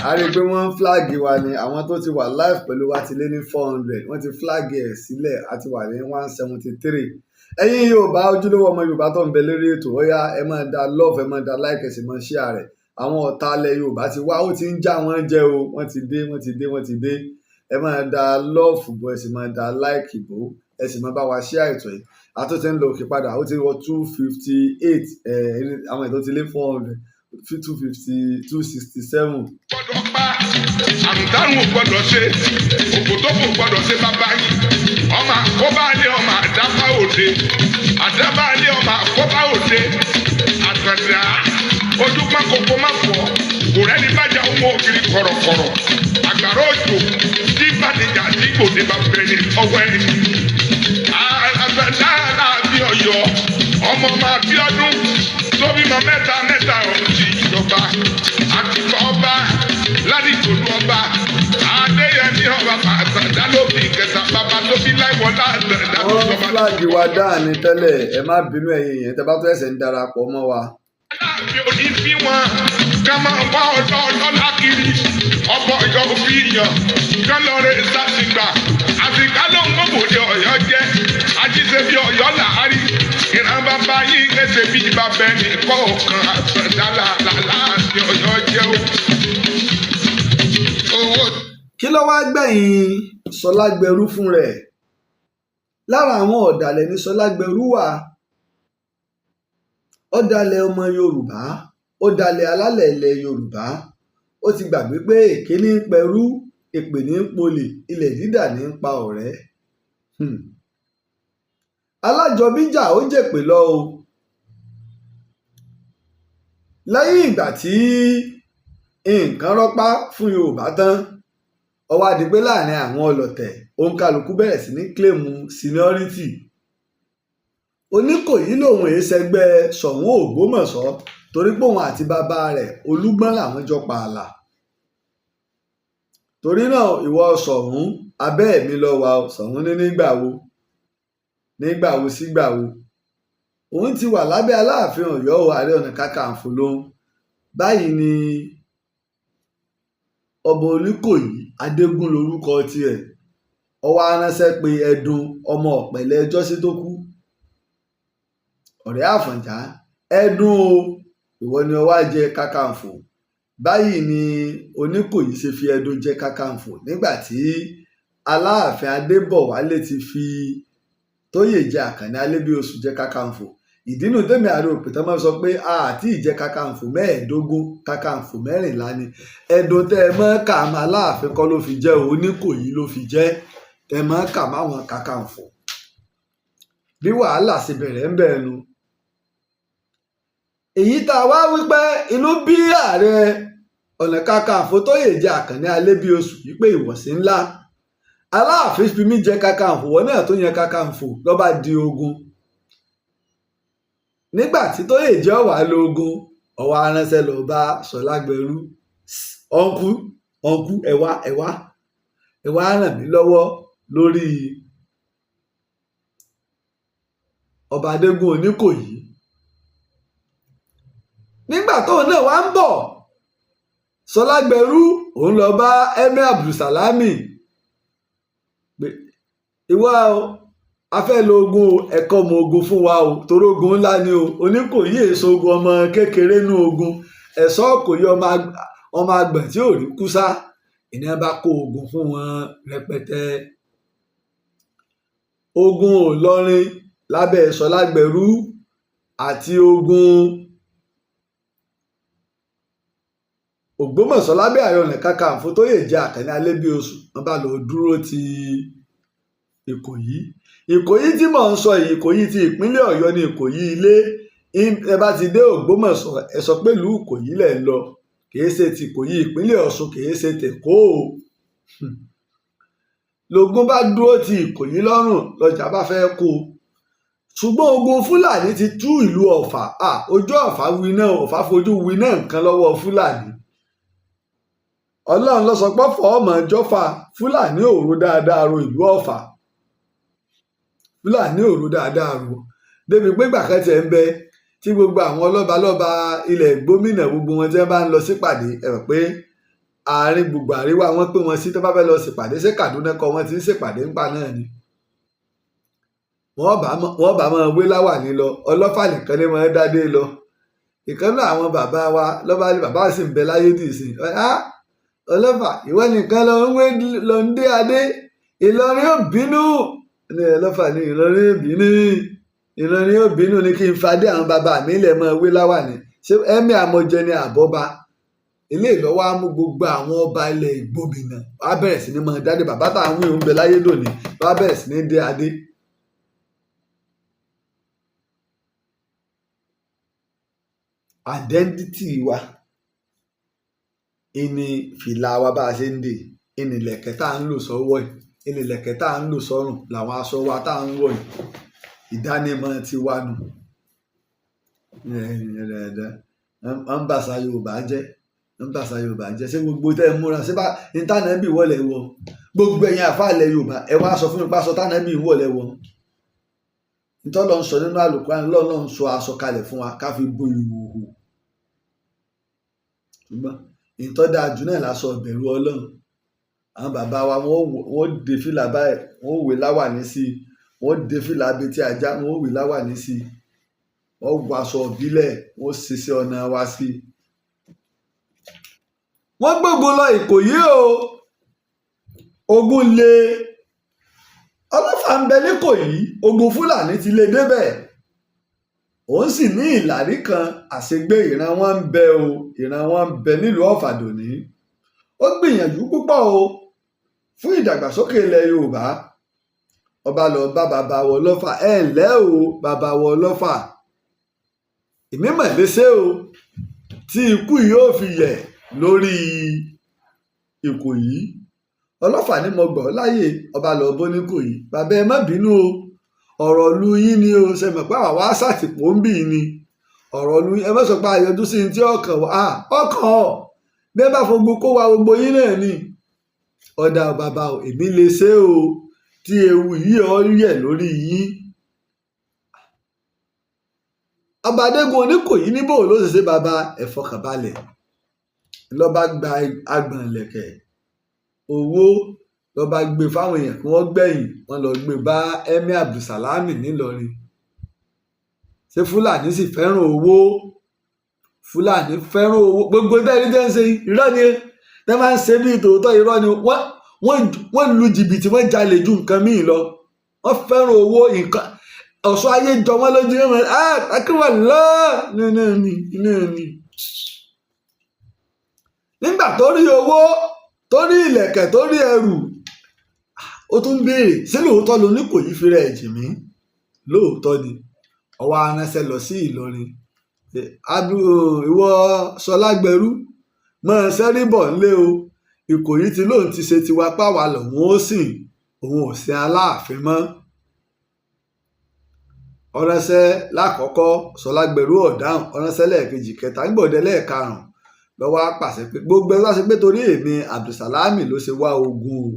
A rí i pé wọ́n ń flag wa ni. Àwọn tó ti wà live pẹ̀lú wa ti lé ní 400. Wọ́n ti flag ẹ̀ sílẹ̀, a ti wà ní 173. Ẹ̀yin Yorùbá, ojúlówó ọmọ Yorùbá tó ń bẹ lórí ètò, ó yá, ẹ máa da love, ẹ máa da like, ẹ sì máa share rẹ̀. Àwọn ọ̀tá ilẹ̀ Yorùbá ti wá, ó ti ń já wọn jẹ o. Wọ́n ti dé, wọ́n ti dé, wọ́n ti dé. Ẹ máa da love bò, ẹ sì máa da like bò, ẹ sì máa bá wa share ètò yìí. A tó ti ń lọ òkè padà, ó ti wọ 258. Àwọn ètò ti lé 400, 250, 267. Gbọ́dọ̀ pa àrùntárùn ò gbọ́dọ̀ ṣe òfòtófò gbọ́dọ̀ ṣe bàbá yín, ọmọ àkóbá lé, ọmọ àdábá òde, àdábá lé, ọmọ àkóbá òde. Àtàndá ojúpọ́n kókó má fọ́, kò rẹ́ni bájà ọmọ ògiri kọ̀rọ̀kọ̀rọ̀, àgbàrá òjò tí bàdìjà tí gbòde bá bẹ̀rẹ̀ ní ọwọ́ ẹni. Àtàndá Aláàfin Ọ̀yọ́, ọmọ ọmọ Abíọ́dún tó bímọ mẹ́ta mẹ́ta, ọ̀hún ti ìjọba àtìkọ́ ọba ládìgbòlù, ọba Adéyẹmí, ọba Àtàndá ló bí kẹta, bàbá tó bí Láìwọlá Àtàndá tó Wọ́n sọba. flag wa dáa ní tẹ́lẹ̀. Ẹ má bínú, ẹ̀yin yẹn tẹ́ bá tó ẹsẹ̀ ń darapọ̀ mọ́ wa. Aláàfin òní bí wọn ká máa wá ọlọ́ ọlọ́lá kiri, ọbọ̀ Ọ̀yọ́ òfin yàn kán lọ rẹ sàtìgbà àtìká ló ń gbòbòde Ọ̀yọ́ jẹ́ ajíṣe bí Ọ̀yọ́ làárí ìran bàbá yín ẹsẹ̀ bí bàbá ẹnì kọ̀ọ̀kan. Àtàndá làláàfin Ọ̀yọ́ jẹ́ o. Owó Kí ló wá gbẹ̀yìn Ṣọlágbẹrú fún rẹ̀? Lára àwọn ọ̀dàlẹ̀ ní Ṣọlágbẹrú wà. Ọ̀dàlẹ̀ ọmọ Yorùbá, ọ̀dàlẹ̀ alálẹ̀ ilẹ̀ Yorùbá. Ó ti gbàgbé pé èké ní ń pẹrú, èpè ní ń polè, ilẹ̀ dídà ní ń pa ọ̀rẹ́. Alájọbíjà ó jèpè lọ o. Lẹ́yìn ìgbà tí Nǹkan rọ́pá fún Yorùbá tán. Ó wá di pé láàrin àwọn ọlọ̀tẹ̀, òǹkàlùkù bẹ̀rẹ̀ sí ní claim seniority. Oníkòyí lòun èé ṣẹgbẹ́ Ṣọ̀ún Ògbómọ̀ṣọ́ torí pé òun àti bàbá rẹ̀ Olúgbọ́n làwọn jọ pààlà. Torí náà ìwọ Ṣọ̀ún, abẹ́ mi lọ wà o. Ṣọ̀ún ní nígbà wo, nígbà wo sígbà wo? Òun ti wà lábẹ́ Aláàfin Ọ̀yọ́ o, Ààrẹ Ọ̀nà Kakanfò lòun. Báyìí ni ọba Oníkòyí Adégún lorúkọ tiẹ̀. Ó wá ránṣẹ́ pé Ẹdun ọmọ Ọ̀pẹ̀lẹ̀ ẹjọ́sí tó kú, ọ̀rẹ́ Àfọ̀njá, Ẹdun o, ìwọ ni ó wá jẹ Kakanfò. Báyìí ni Oníkòyí ṣe fi Ẹdun jẹ Kakanfò nígbà tí Aláàfin Adébọ̀wálé ti fi Tóyèjẹ Àkànní Alébíoṣù jẹ Kakanfò. Ìdínú tèmi Ààrẹ Òpìtàn máa sọ pé àti ìjẹ Kakanfò 15, Kakanfò 14 ni. Ẹdun tẹ́ ẹ mọ́ kà má Aláàfin kọ́ ló fi jẹ́, Oníkòyí ló fi jẹ́, tẹ́ ẹ mọ́ kà máwọn Kakanfò. Bí wàhálà ṣe bẹ̀rẹ̀ ń bẹ̀ nu. Èyí tá a wá wípé inú bí Ààrẹ Ọ̀nà Kakanfò Tóyèjẹ Àkànní Alébíoṣù wípé ìwọ̀sí ńlá. Aláàfin fi mí jẹ Kakanfò, wọ́n náà tó yan Kakanfò ló bá di ogun. Nígbà tí Tóyèjẹ ọ̀wá lógun, ọwọ́ aránṣẹ́ lọ bá Ṣọlágbẹrú. Ọ̀nkú, ọ̀nkú, ẹ wá, ẹ wá, ẹ wá ràn mí lọ́wọ́ lórí ọba Adégún Oníkòyí. Nígbà tóun náà wá ń bọ̀, Ṣọlágbẹrú òun lọ bá Emir Abdulsalami pé ìwọ o, a fẹ́ lo ogun o, ẹ̀kọ́ ọmọ ogun fún wa o, torí ogun ńlá ni o. Oníkòyí èso ogun ọmọ kékeré nú ogun, ẹ̀ṣọ́ kò yí ọmọ àgbọ̀n tí ò rí kúsá. Ìní bá kó ogun fún wọn rẹpẹtẹ. Ogun Ìlọrin lábẹ́ Ṣọlágbẹrú àti ogun Ògbómọ̀ṣọ́ lábẹ́ Ààrẹ Ọ̀nà Kakanfò Tóyèjẹ Àkànní Alébíoṣù, wọ́n bá lọ dúró ti Ìkòyí. Ìkòyí tí mò ń sọ yìí, Ìkòyí ti ìpínlẹ̀ Ọ̀yọ́ ni Ìkòyí ilé. Ẹ bá ti dé Ògbómọ̀ṣọ́, ẹ sọ pé ìlú Ìkòyí lẹ̀ ń lọ. Kìí ṣe ti Ìkòyí ìpínlẹ̀ Ọ̀ṣun, kìí ṣe tèkó o. Lógún bá dúró ti Ìkòyí lọ́rùn, lọ́jà bá fẹ́ kó. Ṣùgbọ́n ogun Fúlàní ti tú ìlú Ọ̀fà. Ojú Ọ̀fà winá, Ọ̀fà fojú winá nǹkan lọ́wọ́ Fúlàní. Ọlọ́run ló sọ pé Ọ̀fà ọmọ jọ́fà, Fúlàní ò ro dáadáa ro ìlú Ọ̀fà. Fúlàní ò ro dáadáa ro. Débi pé ìgbà kan tiẹ̀ ń bẹ tí gbogbo àwọn lọ́balọ́ba ilẹ̀ gómìnà gbogbo wọn tí wọ́n bá ń lọ sípàdé, ẹ rò pé àárín gbogbo àríwá wọn pé wọn sí tó bá fẹ́ lọ sípàdé, ṣé Kàdúná kọ́ wọn ti ń ṣèpàdé ńpa náà ni. Wọ́n bá máa wé láwàní lọ, Ọlọ́fà nìkan ni máa dádé lọ. Ìkan náà àwọn bàbá wa lọ́ba ní bàbá sì ń bẹ láyé dì sí. Ọlọ́fà ìwọ nìkan ló ń wé ló ń dé adé, Ìlọrin ò bínú. Ní Ọlọ́fà ní Ìlọrin ò bínú, Ìlọrin ò bínú ni kí n fadé àwọn bàbá mi lẹ̀ máa wé láwàní. Ṣé Emir Amọ̀jẹ ni àbọ̀bá? Ilé ìlọ́wọ́ á mú gbogbo àwọn ọba ilẹ̀ ìgbòmìnà wá bẹ̀rẹ̀ sí ní máa dádé. Bàbá táwọn wí ń bẹ láyé dòní wá bẹ̀rẹ̀ sí ní dé adé. Identity wa ìní fìlà wa bá a ṣe ń dè, ìní ìlẹ̀kẹ̀ tá à ń lò sọ́wọ́ yìí, ìní ìlẹ̀kẹ̀ tá à ń lò sọ́rùn, làwọn aṣọ wa tá à ń wọ̀ yìí, ìdánimọ̀ ti wa nù. Ń bàṣà Yorùbá jẹ́, ń bàṣà Yorùbá jẹ́. Ṣé gbogbo tẹ́ ẹ múra, ṣé bá ìtànẹ́bì wọlé wọ? Gbogbo ẹ̀yin àfáà ilẹ̀ Yorùbá, ẹ wá sọ fún mi pé aṣọ tánẹ́bì wọlé wọ. Ntọ́lọ́ ń sọ nínú Àlùkùránì, lọ́lọ́ ń sọ aṣọ kalẹ̀ fún wa ká fi bo ìhòhò. Ṣùgbọ́n ìtọ́ dáa jù náà lásọ ìbẹ̀rù Ọlọ́run. Àwọn bàbá wa wọ́n dé fìlà báyìí, wọ́n wé láwàní sí i, wọ́n dé fìlà abetí ajá, wọ́n wé láwàní sí i, wọ́n wọ aṣọ ìbílẹ̀, wọ́n ṣiṣẹ́ ọ̀nà wa sí i. Wọ́n gbógun lọ Ìkòyí o, ogun le. Ọlọ́fà ń bẹ níkòyí, ogun Fúlàní ti lé débẹ̀. Òun sì ní ìlàrí kan àṣegbé, ìran wọn ń bẹ o, ìran wọn ń bẹ nílùú Ọ̀fà dòní. Ó gbìyànjú púpọ̀ o fún ìdàgbàsókè ilẹ̀ Yorùbá. Ọba lọ bá bàbá wọ Ọlọ́fà, ẹ ǹlẹ́ o bàbá wọ Ọlọ́fà, èmi mọ̀ léṣe o tí ikú yóò fi yẹ̀. Lórí Ìkòyí. Ọlọ́fà ní mo gbọ́ láyè. Ọba lọ bó ní Kòyí, bàbá, ẹ má bínú o, ọ̀rọ̀ lu yín ni o. Ṣe mọ̀ pé àwa wá sàtìpó ń bì ní ọ̀rọ̀ lu yín? Ẹ má sọ pé àyọjú sí ní tí ọkàn wá ọkàn ọ̀ bí ẹ bá fogbó kó wa gbogbo yín náà ni. Ọ̀dà bàbá o, èmi lè ṣe o tí ewu yìí ọ yẹ lórí yín. Ọba Adégún Oníkòyí níbò ló ṣe ṣe. Bàbá, ẹ fọkànbalẹ̀. Lọ́ba gba agbọ̀n ìlẹ̀kẹ̀ owó, lọ́ba gbé fáwọn èèyàn kí wọ́n gbẹ̀yìn wọ́n lọ gbé bá Emir Abdulsalami nílọrin. Ṣé Fúlàní sì fẹ́ràn owó? Fúlàní fẹ́ràn owó. Gbogbo tẹ́lẹ̀ tẹ́ ń ṣe, irọ́ ni. Tẹ́ máa ń ṣe bí tòótọ́, irọ́ ni. Wọ́n lu jìbìtì, wọ́n jalè ju nǹkan míì lọ. Wọ́n fẹ́ràn owó. Nǹkan ọ̀ṣọ́ ayé jọ wọ́n lójú wọn. Ah, akíwà lọ́ọ̀ náà ni náà ni. Nígbà tó rí owó, tó rí ìlẹ̀kẹ̀, tó rí ẹrù, ó tún béèrè, ṣé lóòótọ́ ló ní kò yí fi rẹ̀ jì mí? Lóòótọ́ ni. Ọwọ́ aránṣẹ́ lọ sí Ìlọrin. Ìwọ Sọlágbẹrú, mọ́ ẹ sẹ́rí bọ̀ ńlé o. Ìkòyí tí lóun ti ṣe tiwa páwa lòun ó sìn, òun ò sin Aláàfin mọ́. Ọ̀ránṣẹ́ lákọ̀ọ́kọ́, Sọlágbẹrú ọ̀dáhùn. Ọ̀ránṣẹ́ lẹ́ẹ̀kejì, kẹta, ńgbọ̀dẹ lẹ́ẹ̀karùn-ún lọ́wọ́ á pàṣẹ pé gbogbo ẹ wá sí pé torí èmi Abdulsalami ló ṣe wá ogun o,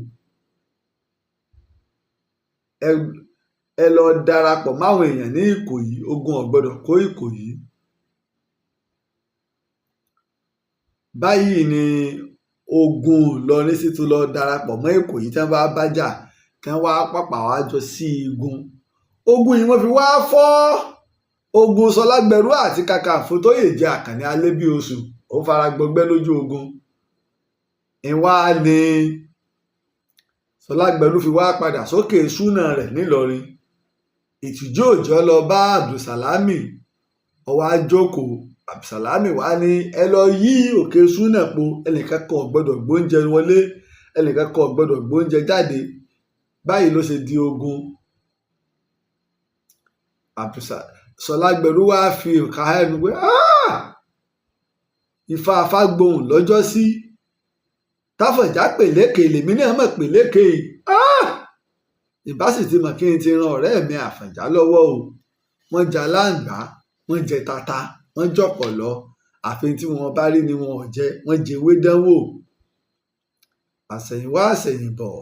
ẹ lọ darapọ̀ máwọn èèyàn ní Ìkòyí, ogun ò gbọ́dọ̀ kó Ìkòyí. Báyìí ni ogun Ìlọrin sì tún lọ darapọ̀ mọ́ Ìkòyí tí wọ́n bá bájà, tí wọ́n wá pàpà wá jọ sí igun ogun yìí. Wọ́n fi wá fọ́ ogun Sọlágbẹrú àti Kàkànfò tó yè jẹ́ Àkànní Alébíoṣù, ó fara gbọgbẹ́ lójú ogun. Ìwà ni Sọlágbẹrú fi wá padà sókè súnà rẹ̀ nílọrin. Ìtìjú òjò lọ bá Abdulsalami, ó wá jókòó. Abdulsalami wá ní ẹ lọ yí òkè súnà po, ẹnìkan kan ò gbọ́dọ̀ gbóúnjẹ wọlé, ẹnìkan kan ò gbọ́dọ̀ gbóúnjẹ jáde. Báyìí ló ṣe di ogun. Sọlágbẹrú wá fi ìka ẹnu pé Ifá afágbohùn lọ́jọ́ sí Táfọ̀njá pèlékè, lèmi náà mọ̀ pèlékè. Ìbá sì ti mọ̀ kí n ti ran ọ̀rẹ́ mi Àfọ̀njá lọ́wọ́ o. Wọ́n jẹ aláǹgbá, wọ́n jẹ tata, wọ́n jọ̀pọ̀lọ́, àfi tí wọ́n bá rí ni wọn ò jẹ. Wọ́n jẹwé dánwò. Àsẹ̀yìnwá àsẹ̀yìnbọ̀,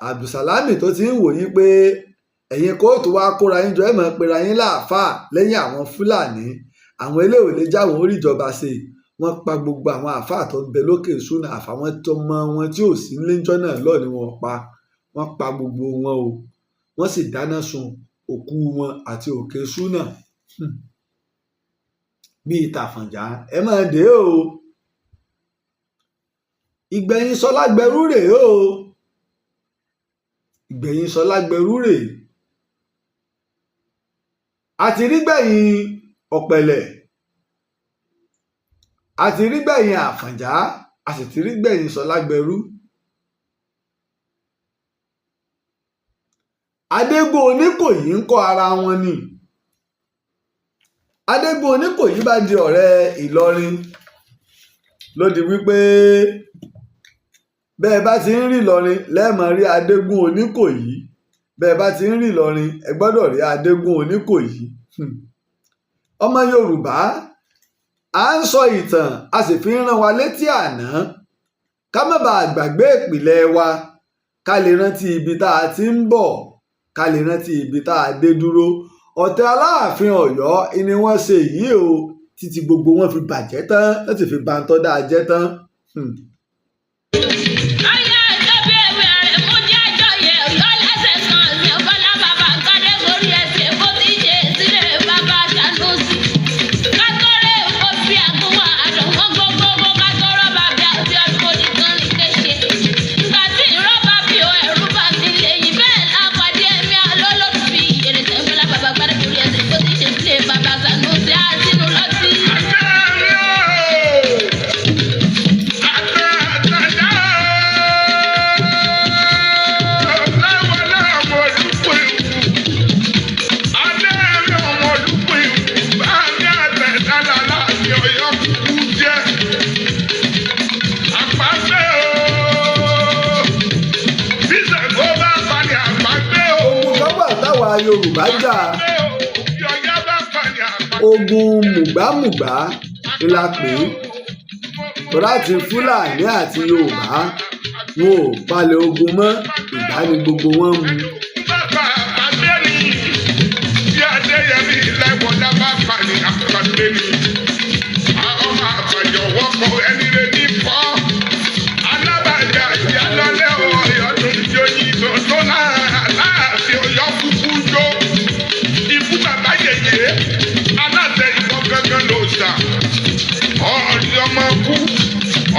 Abdulsalami tó ti ń wòye pé ẹ̀yin kóòtù wá kóra yín jọ, ẹ̀ mọ̀ pera yín láàfáà lẹ́yìn àwọn Fúlàní, àwọn eléwò lè jáwọ́ orí ìjọba ṣe. Wọ́n pa gbogbo àwọn àáfàá tó ń bẹ lókè súnà, àfàwọn tọmọ wọn tí ò sí níjọ́ náà lọ ni wọ́n pa. Wọ́n pa gbogbo wọn o, wọ́n sì dáná sun òkú wọn àti òkè súnà bíi tàfọ̀njá. Ẹ máa dé o. Ìgbẹ̀yìn Sọlágbẹrú rèé o, ìgbẹ̀yìn Sọlágbẹrú rèé. Àti rí gbẹ̀yìn Ọ̀pẹ̀lẹ̀, a ti rí gbẹ̀yìn Àfọ̀njá, a sì ti rí gbẹ̀yìn Sọlágbẹrú. Adégún Oníkòyí ń kọ́ ara wọn ni. Adégún Oníkòyí bá di ọ̀rẹ́ Ìlọrin, ló di wípé bẹ́ẹ̀ bá ti ń rí Ìlọrin lẹ́ẹ̀mọ́ rí Adégún Oníkòyí, bẹ́ẹ̀ bá ti ń rí Ìlọrin ẹ gbọ́dọ̀ rí Adégún Oníkòyí. Ọmọ Yorùbá, à ń sọ ìtàn, a sì fi ń rán wa létí àná, ká má bàa gbàgbé ìpìlẹ̀ wa, ká lè rántí ibi tá a ti ń bọ̀, ká lè rántí ibi tá a dé dúró. Ọ̀tẹ̀ Aláàfin Ọ̀yọ́ ni wọ́n ṣe yìí o, títí gbogbo wọn fi bàjẹ́ tán, wọ́n sì fi bàǹtọ́ dáa jẹ́ tán. Ọyá ìjọba ewé rẹ̀ mú jẹ́ àjọyẹ̀ Ọ̀yọ́ lẹ́sẹ̀ kan ní ọ̀bọ̀lá bàbá Gbadégorí ẹsẹ̀ bó ti ṣe sílẹ̀ bàbá Sanusi. Kátọ́rẹ́ kò fi àgùnwà àdánwò gbogbogbò kátọ́rọ́ bàbá àti ọdún oníkan ní kéṣe. Ìgbà tí ìrọ́bà bí o ẹ̀rú bá mi lẹ́yìn bẹ́ẹ̀ lápàdé ẹ̀mí alólòdì ìrẹsẹ̀ ọ̀bọ̀lá bàbá Gbadégorí ẹsẹ̀ bó ti ṣe sílẹ̀ bàbá Sanusi àtinú lọ́tì. Akẹ́rẹ́ o! Yorùbá jà. Ogun mùgbàmùgbà la pè é, tọ́lá ti Fúlàní àti Yorùbá wọn ò palẹ̀ ogun mọ́, ìgbà ni gbogbo wọn mu. Bàbá àpàdé ni bí Adéyẹmí lẹ́wọ̀dá bá pàní àpàdé ni. Àwọn ọmọ àbàjọ wọ́pọ̀ ẹni rẹ̀ ní kọ́. Alábàjá ìyálọ́lẹ̀ ọ̀yọ́ tó ń jó yìí tó láàfin Ọ̀yọ́ kúkú jó. Ikú bàbá yèyé aláṣẹ ìbọn gángan ló sà. Ọ̀rí ọmọ kú,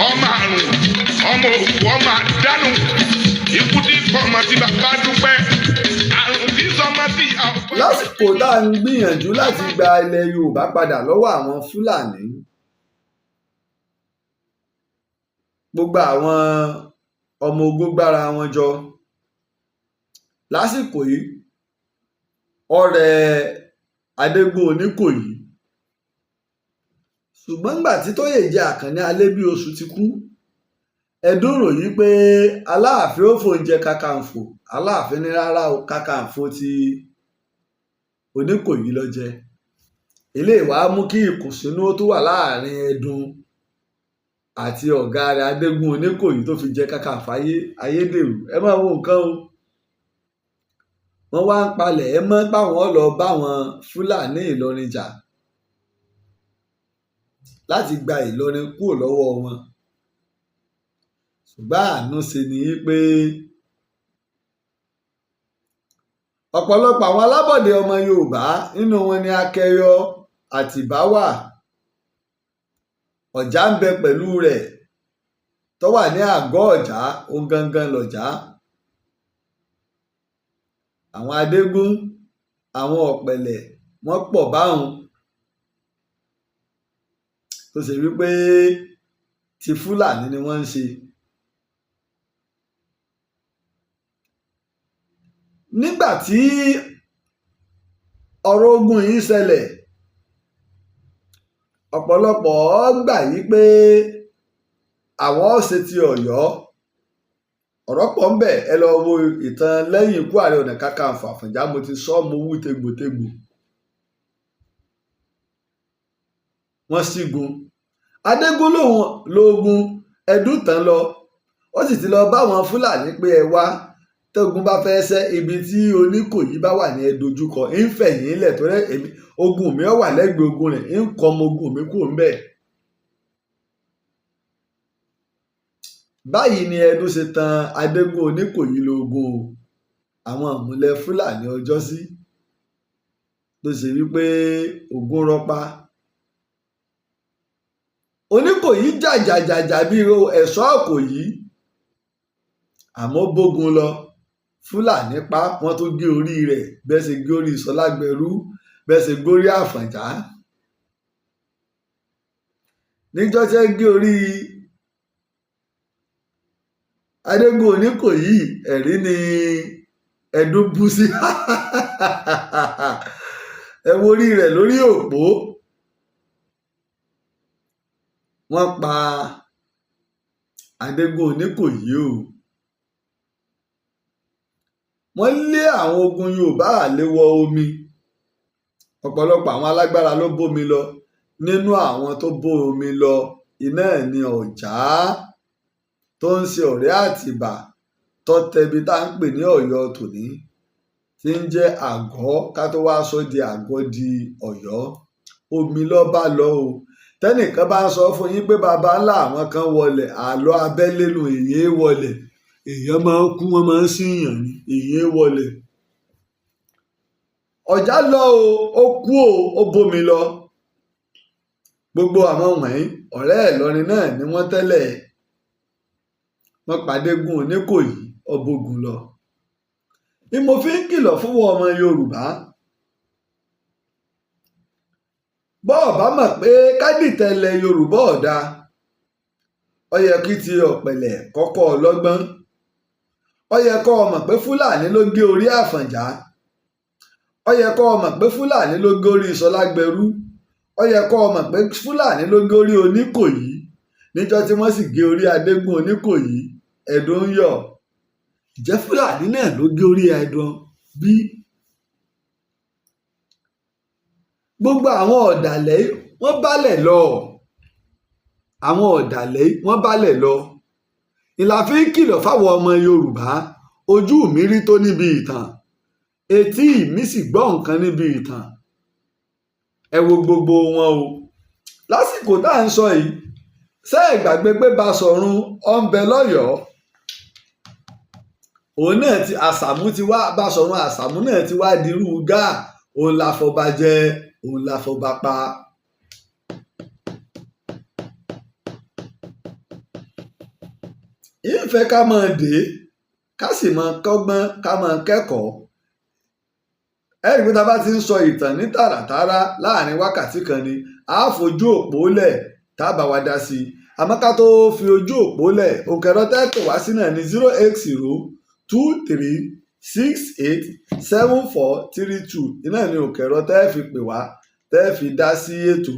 ọmọ àrùn, ọmọ òkú, ọmọ àdánù. Ikú tí pọ̀mọ́ tí bàbá dúpẹ́. Àrùn tí sọmọ tí ìyá ọ̀pẹ. Lásìkò tá à ń gbìyànjú láti gba ilẹ̀ Yorùbá padà lọ́wọ́ àwọn Fúlàní, gbogbo àwọn ọmọ ogun gbára wọn jọ. Lásìkò yìí, ọ̀rẹ́ Adégún Oníkòyí, ṣùgbọ́n nígbà tí Tóyèjẹ Àkànní Alébíoṣù ti kú, Ẹdún ròyìn pé Aláàfin ó fòun jẹ Kakanfò. Aláàfin ní rárá o, Kakanfò ti Oníkòyí ló jẹ. Eléyìí wàá mú kí ìkùnsínú tó wà láàrin Ẹdun àti ọ̀gá rẹ̀ Adégún Oníkòyí tó fi jẹ Kakanfò ayédèrú. Ẹ máa wo nǹkan o, wọ́n wá ń palẹ̀ ẹ mọ́ páwọn lọ báwọn Fúlàní Ìlọrin jà láti gba Ìlọrin kúrò lọ́wọ́ wọn. Ṣùgbọ́n àánú ṣe ni pé ọ̀pọ̀lọpọ̀ àwọn alábọ̀dé ọmọ Yorùbá, nínú wọn ni Akẹyọ Àtìbá wà, Ọ̀já ń bẹ pẹ̀lú rẹ̀ tó wà ní àgọ́ Ọ̀já, òun gangan lọ̀já. Àwọn Adégún, àwọn Ọ̀pẹ̀lẹ̀, wọ́n pọ̀ báwọn tó ṣe wípé ti Fúlàní ni wọ́n ń ṣe. Nígbà tí ọ̀rọ̀ ogun yìí ṣẹlẹ̀, ọ̀pọ̀lọpọ̀ gbà yí pé àwọn ó ṣe ti Ọ̀yọ́. Ọ̀rọ̀ pọ̀ ń bẹ, ẹ lọ wo ìtàn lẹ́yìn ikú Ààrẹ Ọ̀nà Kakanfò Àfọ̀njá, mo ti sọ, mo wú tegbòtegbò. Wọ́n sígun Adégún lòun lóògùn Ẹdún tán lọ, ó sì ti lọ báwọn Fúlàní pé ẹ wá, tógun bá fẹ́ ṣẹ́ ibi tí Oníkòyí bá wà ní ẹ dojúkọ, ń fẹ̀yìn lẹ̀ torí èmi ogun mi ó wà lẹ́gbẹ̀ẹ́ ogun rẹ̀, ń kọ́ ọmọ ogun mi kúrò ńbẹ̀. Báyìí ni Ẹdún ṣe tan Adégún Oníkòyí lógun o, àwọn ìmùlẹ̀ Fúlàní ọjọ́sí tó ṣe wípé ogun rọpa. Oníkòyí jàjàjàjà bíi ẹ̀ṣọ́ Ìkòyí, àmọ́ bógun lọ, Fúlàní pa, wọ́n tún gé orí rẹ̀ bẹ́ẹ̀ ṣe gé orí Sọlágbẹrú, bẹ́ẹ̀ ṣe górí Àfọ̀njá. Níjọ́ tí wọ́n gé orí Adégún Oníkòyí, ẹ̀rí ni Ẹdún bú sí. Ẹ wo orí rẹ̀ lórí òpó. Wọ́n pa Adégún Oníkòyí o. Wọ́n lé àwọn ogun Yorùbá àlè wọ omi. Ọ̀pọ̀lọpọ̀ àwọn alágbára ló bómi lọ. Nínú àwọn tó bómi lọ, iná ẹ̀ ní Ọ̀já tó ń ṣe ọ̀rẹ́ Àtìbà tó tẹbi tá à ń pè ní Ọ̀yọ́ tòní, tí ń jẹ́ Àgọ́, ká tó wá sọ di Àgọ́ di Ọ̀yọ́. Omi ló bá lọ o. Tẹ́nìkan bá ń sọ fún yín pé baba ńlá àwọn kan wọlẹ̀, àlọ́ abẹ́lé nu, èyí wọlẹ̀. Èèyàn máa ń kú, wọ́n máa ń síyàn ni, èyí wọlẹ̀. Ọ̀já lọ o, ó kú o, ó bómi lọ. Gbogbo àwọn wọ̀nyí ọ̀rẹ́ Ìlọrin náà ni wọ́n tẹ́lẹ̀. Wọ́n pàdégún Oníkòyí, ọbógun lọ. Ni mo fi ń kìlọ̀ fún wọn ọmọ Yorùbá. Bọ́ ọ̀ bá mọ̀ pé kádìtẹ̀lẹ̀ Yorùbá ọ̀dà, ó yẹ kí ti Ọ̀pẹ̀lẹ̀ kọ́kọ́ ọlọ́gbọ́n. Ó yẹ kó o mọ̀ pé Fúlàní ló gé orí Àfọ̀njá. Ó yẹ kó o mọ̀ pé Fúlàní ló gé orí Sọlágbẹrú. Ó yẹ kó o mọ̀ pé Fúlàní ló gé orí Oníkòyí. Níjọ́ tí wọ́n sì gé orí Adégún Oníkòyí, Ẹdún ń yọ̀. Ǹjẹ́ Fúlàní náà ló gé orí Ẹdun bí? Gbogbo àwọn ọ̀dàlẹ̀ yìí, wọ́n bálẹ̀ lọ. Àwọn ọ̀dàlẹ̀ yìí, wọ́n bálẹ̀ lọ. Ìlà fi ń kìlọ̀ fáwọn ọmọ Yorùbá. Ojú mi rí tó níbi ìtàn, etí mi sì gbọ́ nǹkan níbi ìtàn. Ẹ wo gbogbo wọn o lásìkò tá à ń sọ yìí. Ṣé ẹ gbàgbé pé Basọ̀run ó ń bẹ lọ́yọ̀ọ́? Òun náà ti Àṣàmú ti wá. Basọ̀run Àṣàmú náà ti wá dirú gáà. Òun la fọba jẹ, òun la fọba pa. Ìfẹ́ ká máa dé, ká sì máa kọ́gbọ́n, ká máa kẹ́kọ̀ọ́. Ẹ rí i pé tá a bá ti ń sọ ìtàn ní tààràtàrà láàrin wákàtí kan ni a fojú òpó lẹ̀ tá a bá wa dá sí i. Àmọ́ ká tó fi ojú òpó lẹ̀, òǹkẹ̀rọ tẹ́ pè wá sí náà ní 08023687432. Iná ní òǹkẹ̀rọ tẹ́ fi pè wá, tẹ́ fi dá sí ètò.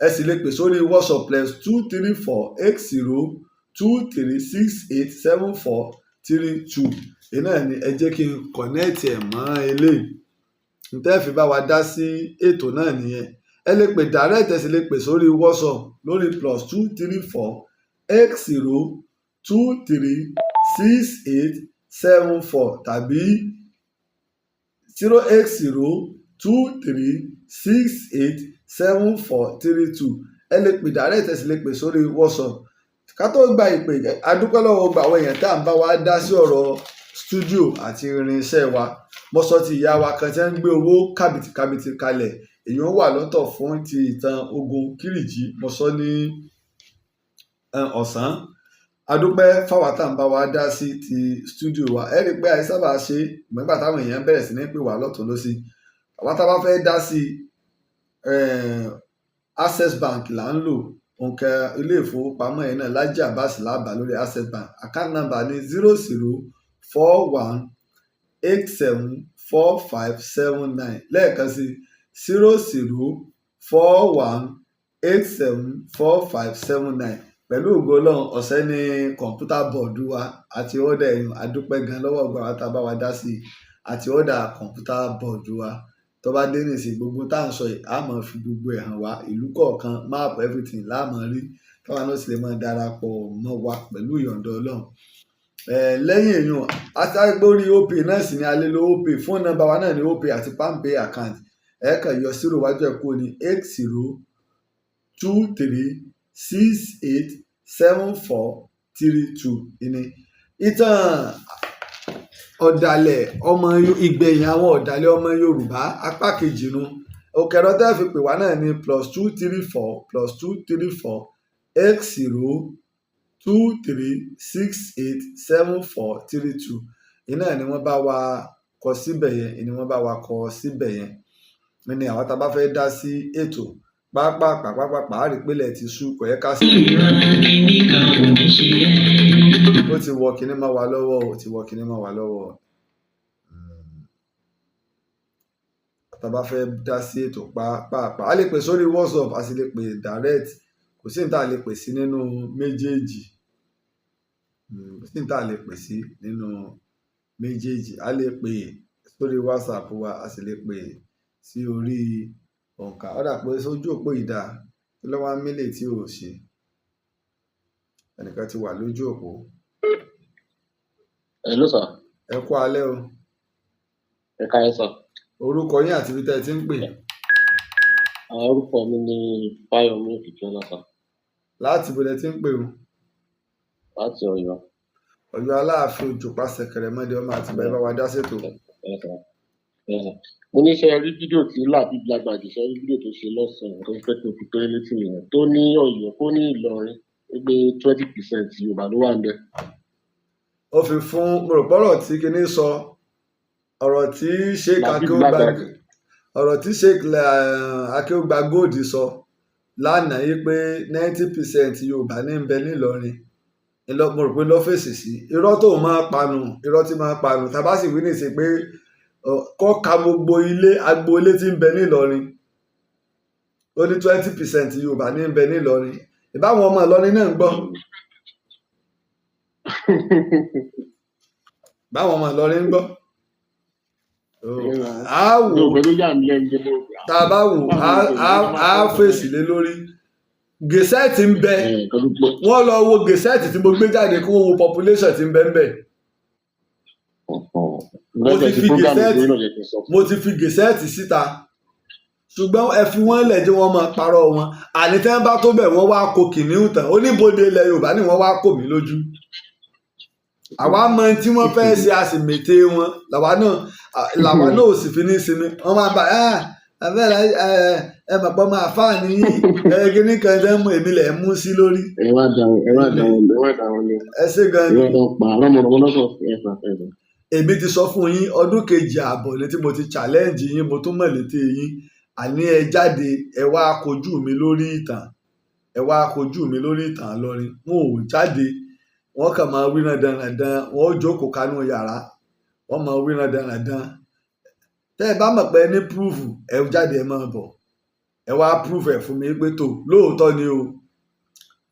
Ẹ sì lè pè sórí WhatsApp, +2348023687432. Iná ní ẹ jẹ́ kí n connect ẹ̀ mọ́ eléyìí. Ntẹ́ fi bá wa dá sí ètò náà nìyẹn. Ẹ lè pè direct, ẹ sì lè pè sórí WhatsApp lórí +23480236874 tàbí 08023687432. Ẹ lè pè direct, ẹ sì lè pè sórí WhatsApp. Ká tó gba ìpè, a dúpẹ́ lọ́wọ́ gbogbo àwọn èèyàn tá à ń bá wa dá sí ọ̀rọ̀ studio àti irinṣẹ́ wa. Mo sọ ti ìyá wa kan tí wọ́n ń gbé owó kàbìtìkàbìtì kalẹ̀. Èèyàn wà lọ́tọ̀ fún ti ìtàn ogun Kírìjí. Mo sọ ní ọ̀sán. A dúpẹ́ fáwa tá à ń bá wa dá sí ti studio wa. Ẹ rí i pé àìsábà ṣe nígbà táwọn èèyàn bẹ̀rẹ̀ sí ní pè wá lọ́tún lọ́sí. Àwa tá a bá fẹ́ dá sí, Access Bank là ń lò. Òǹkà ilé ìfowópamọ́ yẹn náà, Laji Abbas lábàá lórí Access Bank. Account number ní 0041874579. Lẹ́ẹ̀kan sí, 0041874579. Pẹ̀lú ògo Ọlọ́run, ọ̀sẹ̀ ní computer board wa àti order ẹ̀yìn. Adúpẹ́ gan lọ́wọ́ ọgbà wa tá a bá wa dá sí i àti order computer board wa. Tó bá dé nísìnyí, gbogbo tá à ń sọ yìí, a máa fi gbogbo ẹ̀ hàn wá, ìlú kọ̀ọ̀kan, map, everything la máa rí, káwa náà sì lè máa darapọ̀ mọ́ wa pẹ̀lú ìyọ̀ǹda Ọlọ́run. Lẹ́yìn èèyàn aṣáájú Opay náà sì ni a lè lo Opay. Phone number wa náà ní Opay àti PalmPay account. Ẹ kàn yọ zero wájú ẹ̀ kúrò ní 8023687432 ní. Ìtàn ọ̀dàlẹ̀ ọmọ, ìgbẹ̀yìn àwọn ọ̀dàlẹ̀ ọmọ Yorùbá, apá kejì nu. Òkèrò tẹ́ fi pè wá náà ní +234 +234 8023687432. Iná ni wọ́n bá wa kọ síbẹ̀ yẹn, ni wọ́n bá wa kọ síbẹ̀ yẹn ní àwọn tá a bá fẹ́ dá sí ètò. Pápápápápá, á rí i pé ilẹ̀ ti ṣú, kò yẹ ká sí. Ìran kìíní kan ò ní ṣe é. Ó ti wọ kinní mọ́ wa lọ́wọ́, ó ti wọ kinní mọ́ wa lọ́wọ́. Tá a bá fẹ́ dá sí ètò pápápá, a lè pè sórí WhatsApp, a sì lè pè direct. Kò sí ní tá a lè pè sí nínú méjèèjì. Kò sí ní tá a lè pè sí nínú méjèèjì. A lè pè sórí WhatsApp wa, a sì lè pè sí orí òǹkà. Ó dà pé sójú òpó ìdá kí ló wá mílè tí ò ṣe. Ẹnìkan ti wà lójú òpó. Hello sir. Ẹ kú alẹ́ o. Ẹ káalẹ́ sir. Orúkọ yín àti ibi tẹ́ ẹ ti ń pè. Orúkọ mi ni Fáyọmí Òkìkíọlá sir. Láti ibo lẹ ti ń pè o? Láti Ọ̀yọ́. Ọ̀yọ́ Aláàfin, Òjòpá Ṣẹ̀kẹ̀rẹ̀mọdé, ọmọ Àtìbà. Ẹ bá wa dá sétò. Yes sir. Yes sir. Mo ní ṣe rí fídíò tí Labib Lágbàjì, ṣe rí fídíò tó ṣe lọ́sàn-án tó fẹ́ tó fi tó létí nìyẹn, tó ní Ọ̀yọ́, tó ní Ìlọrin, ó gbé 20% Yorùbá ló wà níbẹ̀. Ó fi fún mo rò pọ́rọ̀ tí kinní sọ, ọ̀rọ̀ tí Sheikh Labib Akéwùgbà Lágbàjì. Ọ̀rọ̀ tí Sheikh Akéwùgbà Gold sọ lánàá yìí pé 90% Yorùbá ní ń bẹ nílọrin, mo rò pé ló fèsì sí irọ́ tó máa panu, irọ́ tí máa panu. Tàbá sì wí nìsín pé kọ́ ka gbogbo ilé agboolé tí ń bẹ nílọrin, ó ní 20% Yorùbá ní ń bẹ nílọrin. Ìbáwọn ọmọ Ìlọrin náà ń gbọ́, báwọn ọmọ Ìlọrin ń gbọ́. Á wò Ní ó ògbẹ́ tó yà mí lẹ́nu gbogbo. Tá a bá wò ó, á fèsì lé lórí gazette ń bẹ. Nǹkan tó pọ̀. Wọ́n lọ wo gazette tí mo gbé jáde, kó wo population tí ń bẹ ń bẹ. Mo ti Lọ́jọ́ ti fi program gazette ìgbóná yẹ kí n sọ fún. Mo ti fi gazette síta, ṣùgbọ́n ẹ fi wọ́n lẹ̀, jẹ́ wọ́n máa parọ́ wọn. Àní tẹ́ ń bá tó bẹ̀, wọ́n wá kó kìnìún tán oníbodè ilẹ̀ Yorùbá ni wọ́n wá kò mí lójú. Àwa mọ tí wọ́n fẹ́ ṣe, a sì mète wọn. Làwa náà ò sì fi ní sinmi. Wọ́n máa bá abẹ́rẹ́ ẹ ẹ mọ̀ pé máa fà ní ẹ kíní kan tẹ́ mú èmi lẹ̀ mú sí lórí. Ẹ má dà wọn, ẹ má dà wọn, ẹ má dà wọn lọ. Ẹ ṣe gan Ẹ ni. má dà wọn pa ọlọmọdé lọsọ ẹfà ẹfà. Èmi ti sọ fún yín, ọdún 2.5 ní tí mo ti challenge yín. Mo tún mọ̀ létí yín, àní ẹ jáde, ẹ wá kojú mi lórí ìtàn, ẹ wá kojú mi lórí ìtàn Ìlọrin. Wọn ò jáde, wọn kàn máa wí dandan. Wọn ó jókòó kánú yàrá, wọn máa wí dandan. Tẹ́ ẹ bá mọ̀ pé ẹ ní proof, ẹ jáde, ẹ máa bọ̀, ẹ wá proof ẹ̀ fún mi pé tó lóòótọ́ ni o,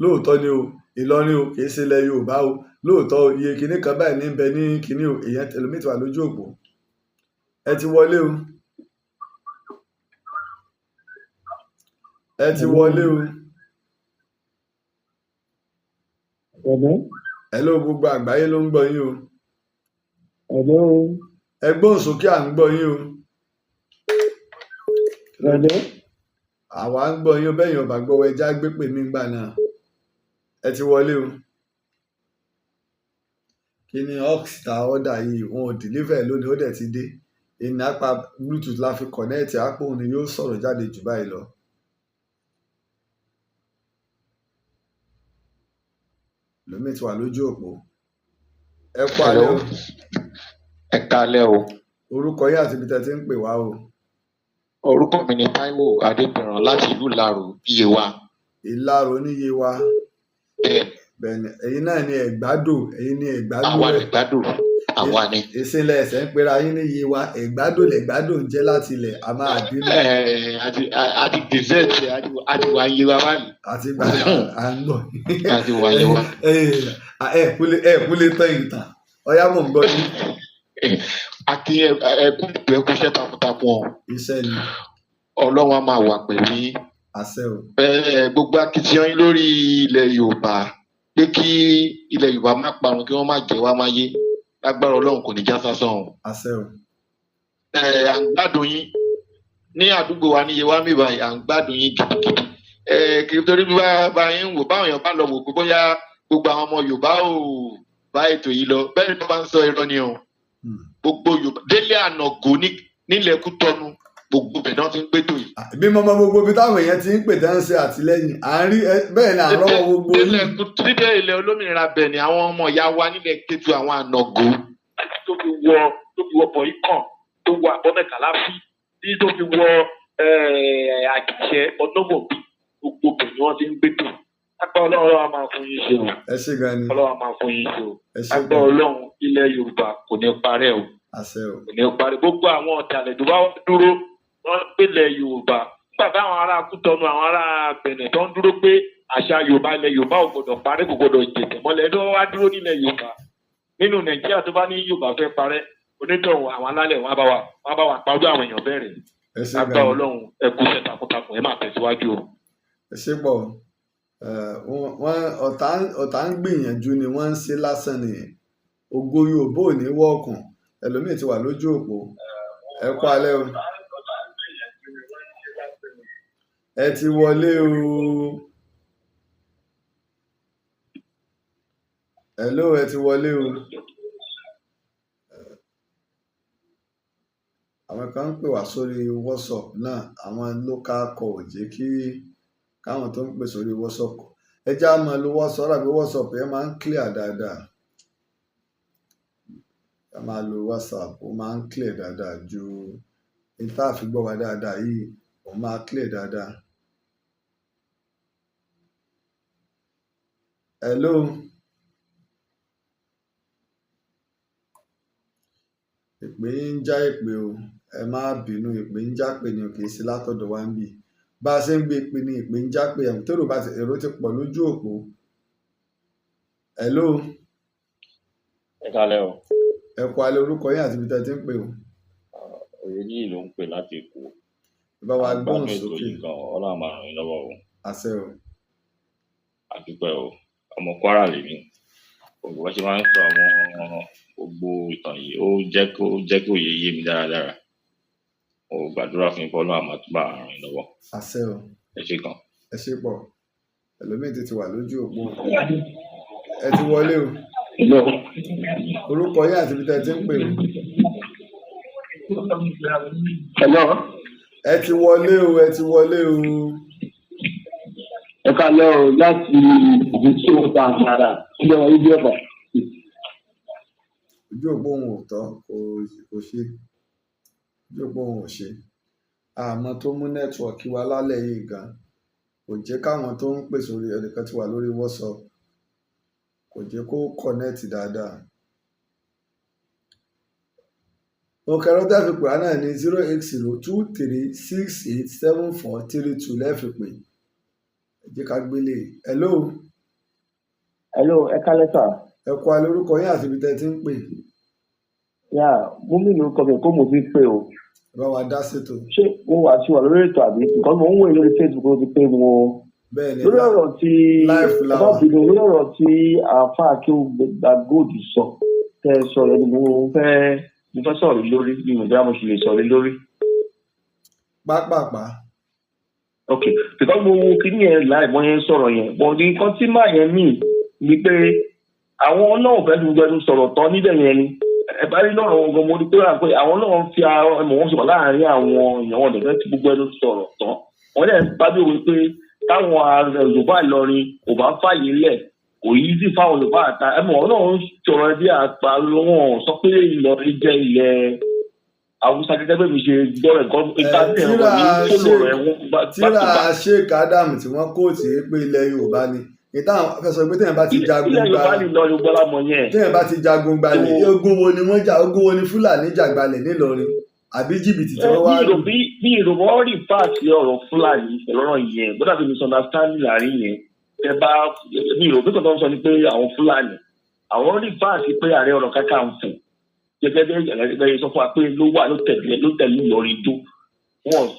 lóòótọ́ ni o, Ìlọrin o kì í ṣe ilẹ̀ Yorùbá o, lóòótọ́ iye kinní kan báyìí ní bẹ ní kinní o. Èèyàn tẹlẹmí ti wà lójú òpó. Ẹ ti wọlé o, ẹ ti wọlé o. Hello, Ẹ ló gbogbo àgbáyé ló ń gbọ́ yín o. Hello, Ẹ gbóhùn sókè, à ń gbọ́ yín o. Hello. Àwa ń gbọ́ yín o. Bẹ́ẹ̀ yín ọba gbọ́ ẹja gbé pè mí gbà náà. Ẹ ti wọlé o. Kí ni ox ta ọ́dà yìí? Wọn ò deliver lónìí, ó dẹ̀ ti dé. Ìní apá Bluetooth la fi connect àpò ni yóò sọ̀rọ̀ jáde jù báyìí lọ. Lómi ti wà lójú òpó. Ẹ kú Hello, alẹ́ o. Ẹ káalẹ́ o. Orúkọ yín àti ibi tẹ́ ti ń pè wá o. Orúkọ mi ni Táíwò Adédìran láti ìlú Ìlaró, Yewa. Ìlaró níye wa. Bẹ́ẹ̀. Bẹ́ẹ̀ni, ẹ̀yin náà ni Ẹ̀gbádò, ẹ̀yin ni Ẹ̀gbádò. Àwa ẹ̀ ni Gbádò, àwa ni. Ìsinlẹ̀ ẹ̀sẹ̀ ń pera yín ní Yewa. Ẹ̀gbádò lẹ̀gbádò ń jẹ́ láti ilẹ̀, a máa bínú. Àti gazette àti wà Yewa báyìí. Àti gbà à ń gbọ́. Àti wà Yewa. Ẹ kúlé tán ìtàn ọyá, mò ń gbọ́ yín. Àti ẹkú ìpè, ẹkú iṣẹ́ takuntakun o. Iṣẹ́ ni. Ọlọ́run á máa wà pẹ̀lú yín. Àṣẹ o. Gbogbo akitiyan yín lórí ilẹ̀ Yorùbá pé kí ilẹ̀ Yorùbá má parun, kí wọ́n má jẹ́ wá máyé. Lágbára Ọlọ́run, kò ní já sásán o. Àṣẹ o. À ń gbádùn yín ní àdúgbò wa ní Yewa mi báyìí, à ń gbádùn yín gidigidi. Kí torí bí bá yín ń wò, báwọn èèyàn bá lọ wò pé bóyá gbogbo àwọn ọmọ Yorùbá ò bá ètò yìí lọ, bẹ́ẹ̀ ni wọ́n bá ń sọ, irọ́ ni o. Gbogbo Yorùbá délé ànàgó nílẹ̀ Kútọ́nù, gbogbo bẹ̀ náà ti ń gbétò yìí. Bí mo mọ gbogbo ibi táwọn èèyàn ti ń pè tán ń ṣe àtìlẹ́yìn, à ń rí bẹ́ẹ̀ ni à ń rọ́wọ́ gbogbo délẹ̀ yín. Dídé ilẹ̀ olómìnira bẹ̀ ni àwọn ọmọ ìyá wa nílẹ̀ Kétu, àwọn ànàgó. Tó fi wọ bọ̀ìkàn, tó wọ àbọ̀mẹ̀kàlà fí tí tó fi wọ àjàṣe ọdọ́gbọ̀nbí, gbogbo bẹ̀ ni wọ́n ti ń gbé tò. Agbára Ọlọ́run, Ọlọ́run á máa fún yín ṣe o. Ẹ ṣé gan ni. Ọlọ́run á máa fún yín ṣe o. Ẹ ṣé Agbára gan ni. Ọlọ́run, ilẹ̀ Yorùbá kò ní parẹ́ o. Àṣẹ o. Kò ní parẹ́. Gbogbo àwọn ọ̀dàlẹ̀ tó bá wá dúró wọ́n pèlẹ̀ Yorùbá nígbà táwọn ará Kútọ́nù, àwọn ará Bẹ̀nẹ̀ tó ń dúró pé àṣà Yorùbá, ilẹ̀ Yorùbá ò gbọdọ̀ parẹ́, kò gbọdọ̀ jẹ̀tẹ̀ mọ́lẹ̀, ẹni tó wá dúró nílẹ̀ Yorùbá nínú Nàìjíríà tó bá ní Yorùbá fẹ́ parẹ́, onítọ̀hún àwọn alálẹ̀ wọn á bá wa pa ojú àwọn èèyàn bẹ̀rẹ̀. Ẹ ṣé Agbára gan ni. Ọlọ́run, ẹ kú iṣẹ́ takuntakun, ẹ máa tẹ̀síwájú o. Ẹ ṣé pọ̀. Wọ́n ọ̀tá ń gbìyànjú ni wọ́n ń ṣe lásán ni. Ògo Yorùbá ò ní wọ́ọ̀kùn. Ẹlòmíì ti wà lójú òpó. Ẹ kú alẹ́ o. Ẹ ti wọlé o. Hello, ẹ ti wọlé o. Àwọn kan ń pè wá sórí WhatsApp náà, àwọn local call ò jẹ́ kí káwọn tó ń pè sórí WhatsApp, ẹ já máa lo WhatsApp àbí WhatsApp yẹn máa ń clear dáadáa. Ká máa lo WhatsApp, ó máa ń clear dáadáa ju ní tá a fi gbọ́ wa dáadáa yìí, ó máa clear dáadáa. Hello, ìpè yín ń já ìpè o, ẹ má bínú, ìpè ń já pè ní o, kì í ṣe látọ̀dọ̀ wa ń bì. Bá a ṣe ń gbé ìpè ní ìpè ń já pè, ẹ̀hún tèrò bá ti èrò ti pọ̀ lójú òpó. Hello. Ẹ kálẹ́ o. Ẹ kú alẹ́, orúkọ yín àti ibi tẹ́ ẹ ti ń pè o. Oyèníyì ló ń pè láti Èkó. Ẹ bá wa À ń gbóhùn gbádùn ètò sókè. yìí gan, Ọlọ́run máa ràn yín lọ́wọ́ o. Àṣẹ o. Àdúpẹ́ o. Ọmọ Kwara lèmi. Gbogbo bá ṣe máa ń sọ àwọn gbogbo ìtàn yìí, ó jẹ́ kó òye yé mi dáradára. Mo gbàdúrà fún yín pé Ọlọ́run á máa túbọ̀ ràn yín lọ́wọ́. Àṣẹ o. Ẹ ṣé gan. Ẹ ṣé pọ̀. Ẹlòmíì ti wà lójú òpó. Ẹ ti wọlé o. Hello. Orúkọ yín àti ibi tẹ́ ẹ ti ń pè o. Hello. Ẹ ti wọlé o, ẹ ti wọlé o. Ẹ káalẹ́ o, láti ìdí tí ó ta àkàrà ìjọba ibi ọ̀fà. Ojú òpó òun ò tọ́, kò ṣe. Ojú òpó òun ò ṣe. Àmọ́ tó mú nẹ́tíwọ̀kì wa lálẹ́ yìí gan. Kò jẹ́ káwọn tó ń pè sórí ẹnìkan ti wà lórí WhatsApp. Kò jẹ́ kó kọ̀nẹ́ẹ̀tì dáadáa. Òkèrò tẹ́ fi pè á náà ní 08023687432 lẹ́ẹ̀fi pè. Ẹ jẹ́ ká gbélé. Hello. Hello, ẹ káalẹ́ sà. Ẹ kú alẹ́, orúkọ yín àti ibi tẹ́ ẹ ti ń pè. Yà, múmi lórúkọ mi kó mo fi pè o. Ẹ bá wa dá sétò. Ṣé mo wà sí wà lórí ètò àbí? Nǹkan mo ń wòye lórí Facebook ló ti pé mo. Bẹ́ẹ̀ni. Lórí ọ̀rọ̀ tí Life ẹ bá flower. bínú, lórí ọ̀rọ̀ tí àáfàá kí ó gba gold sọ tẹ́ ẹ sọ yẹn ni mo fẹ́ sọ̀rọ̀ lórí, mi ò bóyá mo sì lè sọ̀rọ̀ lórí. Pápápá. Ok, because mo wo kíní yẹn láì mọ yẹn sọ̀rọ̀ yẹn, but nǹkan tí máa yẹn mì ni pé àwọn náà fẹ́ fi gbẹnu sọ̀rọ̀ tán níbẹ̀ yẹn ni. Ẹ bá rí lọ́rọ̀ wọn gan, mo rí pé rà pé àwọn náà ń fi ẹmọ wọn sọ̀rọ̀ láàárín àwọn èèyàn wọn, dẹ̀ fẹ́ fi gbogbo ẹnu sọ̀rọ̀ tán. Wọ́n dẹ̀ ń bá bí òwe pé táwọn ará Yorùbá Ìlọrin kò bá fàyè lẹ̀, kò yí sí fáwọn Yorùbá àta. Ẹmọ wọn náà ń sọ̀rọ̀ bí àpá wọn sọ pé Ìlọrin jẹ́ ilẹ̀ Haúsá gẹ́gẹ́ bí mi ṣe gbọ́ rẹ̀ gan. Ìta sí ẹ̀rọ mi tó lò rẹ̀ wọ́n bá Tíra tó bá. Sheikh Adam tí wọ́n kóòtù yìí pé ilẹ̀ Yorùbá ni. Ìta àwọn fẹ́ sọ pé téèyàn bá ti jagun Ilẹ̀ gba Yorùbá ni Ìlọrin gbọ́lá mọ yẹn. Téèyàn bá ti jagun gbalẹ̀, ogun wo ni wọ́n jà, ogun wo ni Fúlàní jà gbalẹ̀ nílọrin àbí jìbìtì tí wọ́n wá lù. Bí ìrò wọ́n rí fáàsì ọ̀rọ̀ Fúlàní lọ́rọ̀ yẹn, gbọ́dọ̀ fi misunderstanding láàrin yẹn. Ẹ bá bí ìrò bí kòtò ń sọ ni pé àwọn Fúlàní àwọn rí fáàsì pé Ààrẹ Ọ̀nà Kakanfò gẹ́gẹ́ bí ẹ̀rẹ́ sọ fún wa pé ló wà ló tẹ̀lé Ìlọrin dó.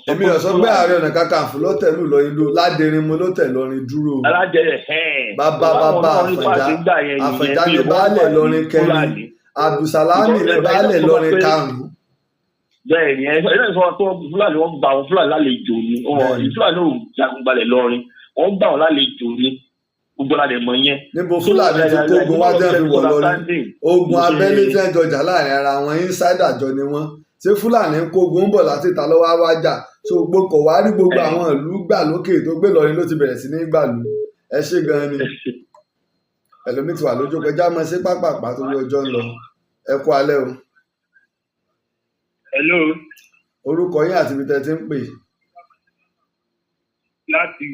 Èmi ò sọ pé Ààrẹ Ọ̀nà Kakanfò ló tẹ̀lú Ìlọrin dó, Ládẹrin mo ló tẹ̀lé Ìlọrin dúró. Alájẹrẹ ẹ̀. Bàbá bàbá Àfọ̀njá Àfọ̀njá ni baálẹ̀ Ìlọrin kẹrin, Abdulsalami ni baálẹ̀ Ìlọrin karùn-ún. Bẹ́ẹ̀ ni, ẹ sọ pé Fúlàní wọ́n gba àwọn Fúlàní lálejò ni, Fúlàní ò jagun balẹ̀ lọ́rin, wọ́n gbà wọ́n lálejò ni, gbogbo la lè mọ̀ yẹn. Níbo Fúlàní ti kógun wá tẹ́ fi wọ̀ lọ́rin? Ogun abẹ́lé tí wọ́n jọjà láàrin ara wọn, insider jọ ni wọ́n. Ṣé Fúlàní ń kógun ń bọ̀ láti ìta lọ́wọ́ wá jà? So gbogbo kò wá rí gbogbo àwọn ìlú gbà lókè tó gbé lọ́rin ló ti bẹ̀rẹ̀ sí ní gbàlú. Ẹ ṣé gan ni. Ẹlòmíì ti wà lójú kọjá mọ́ sí pápápá torí ọjọ́ ń lọ. Ẹ kú alẹ́ o. Hello. Orúkọ yín àti ibi tẹ́ ti ń pè. Láti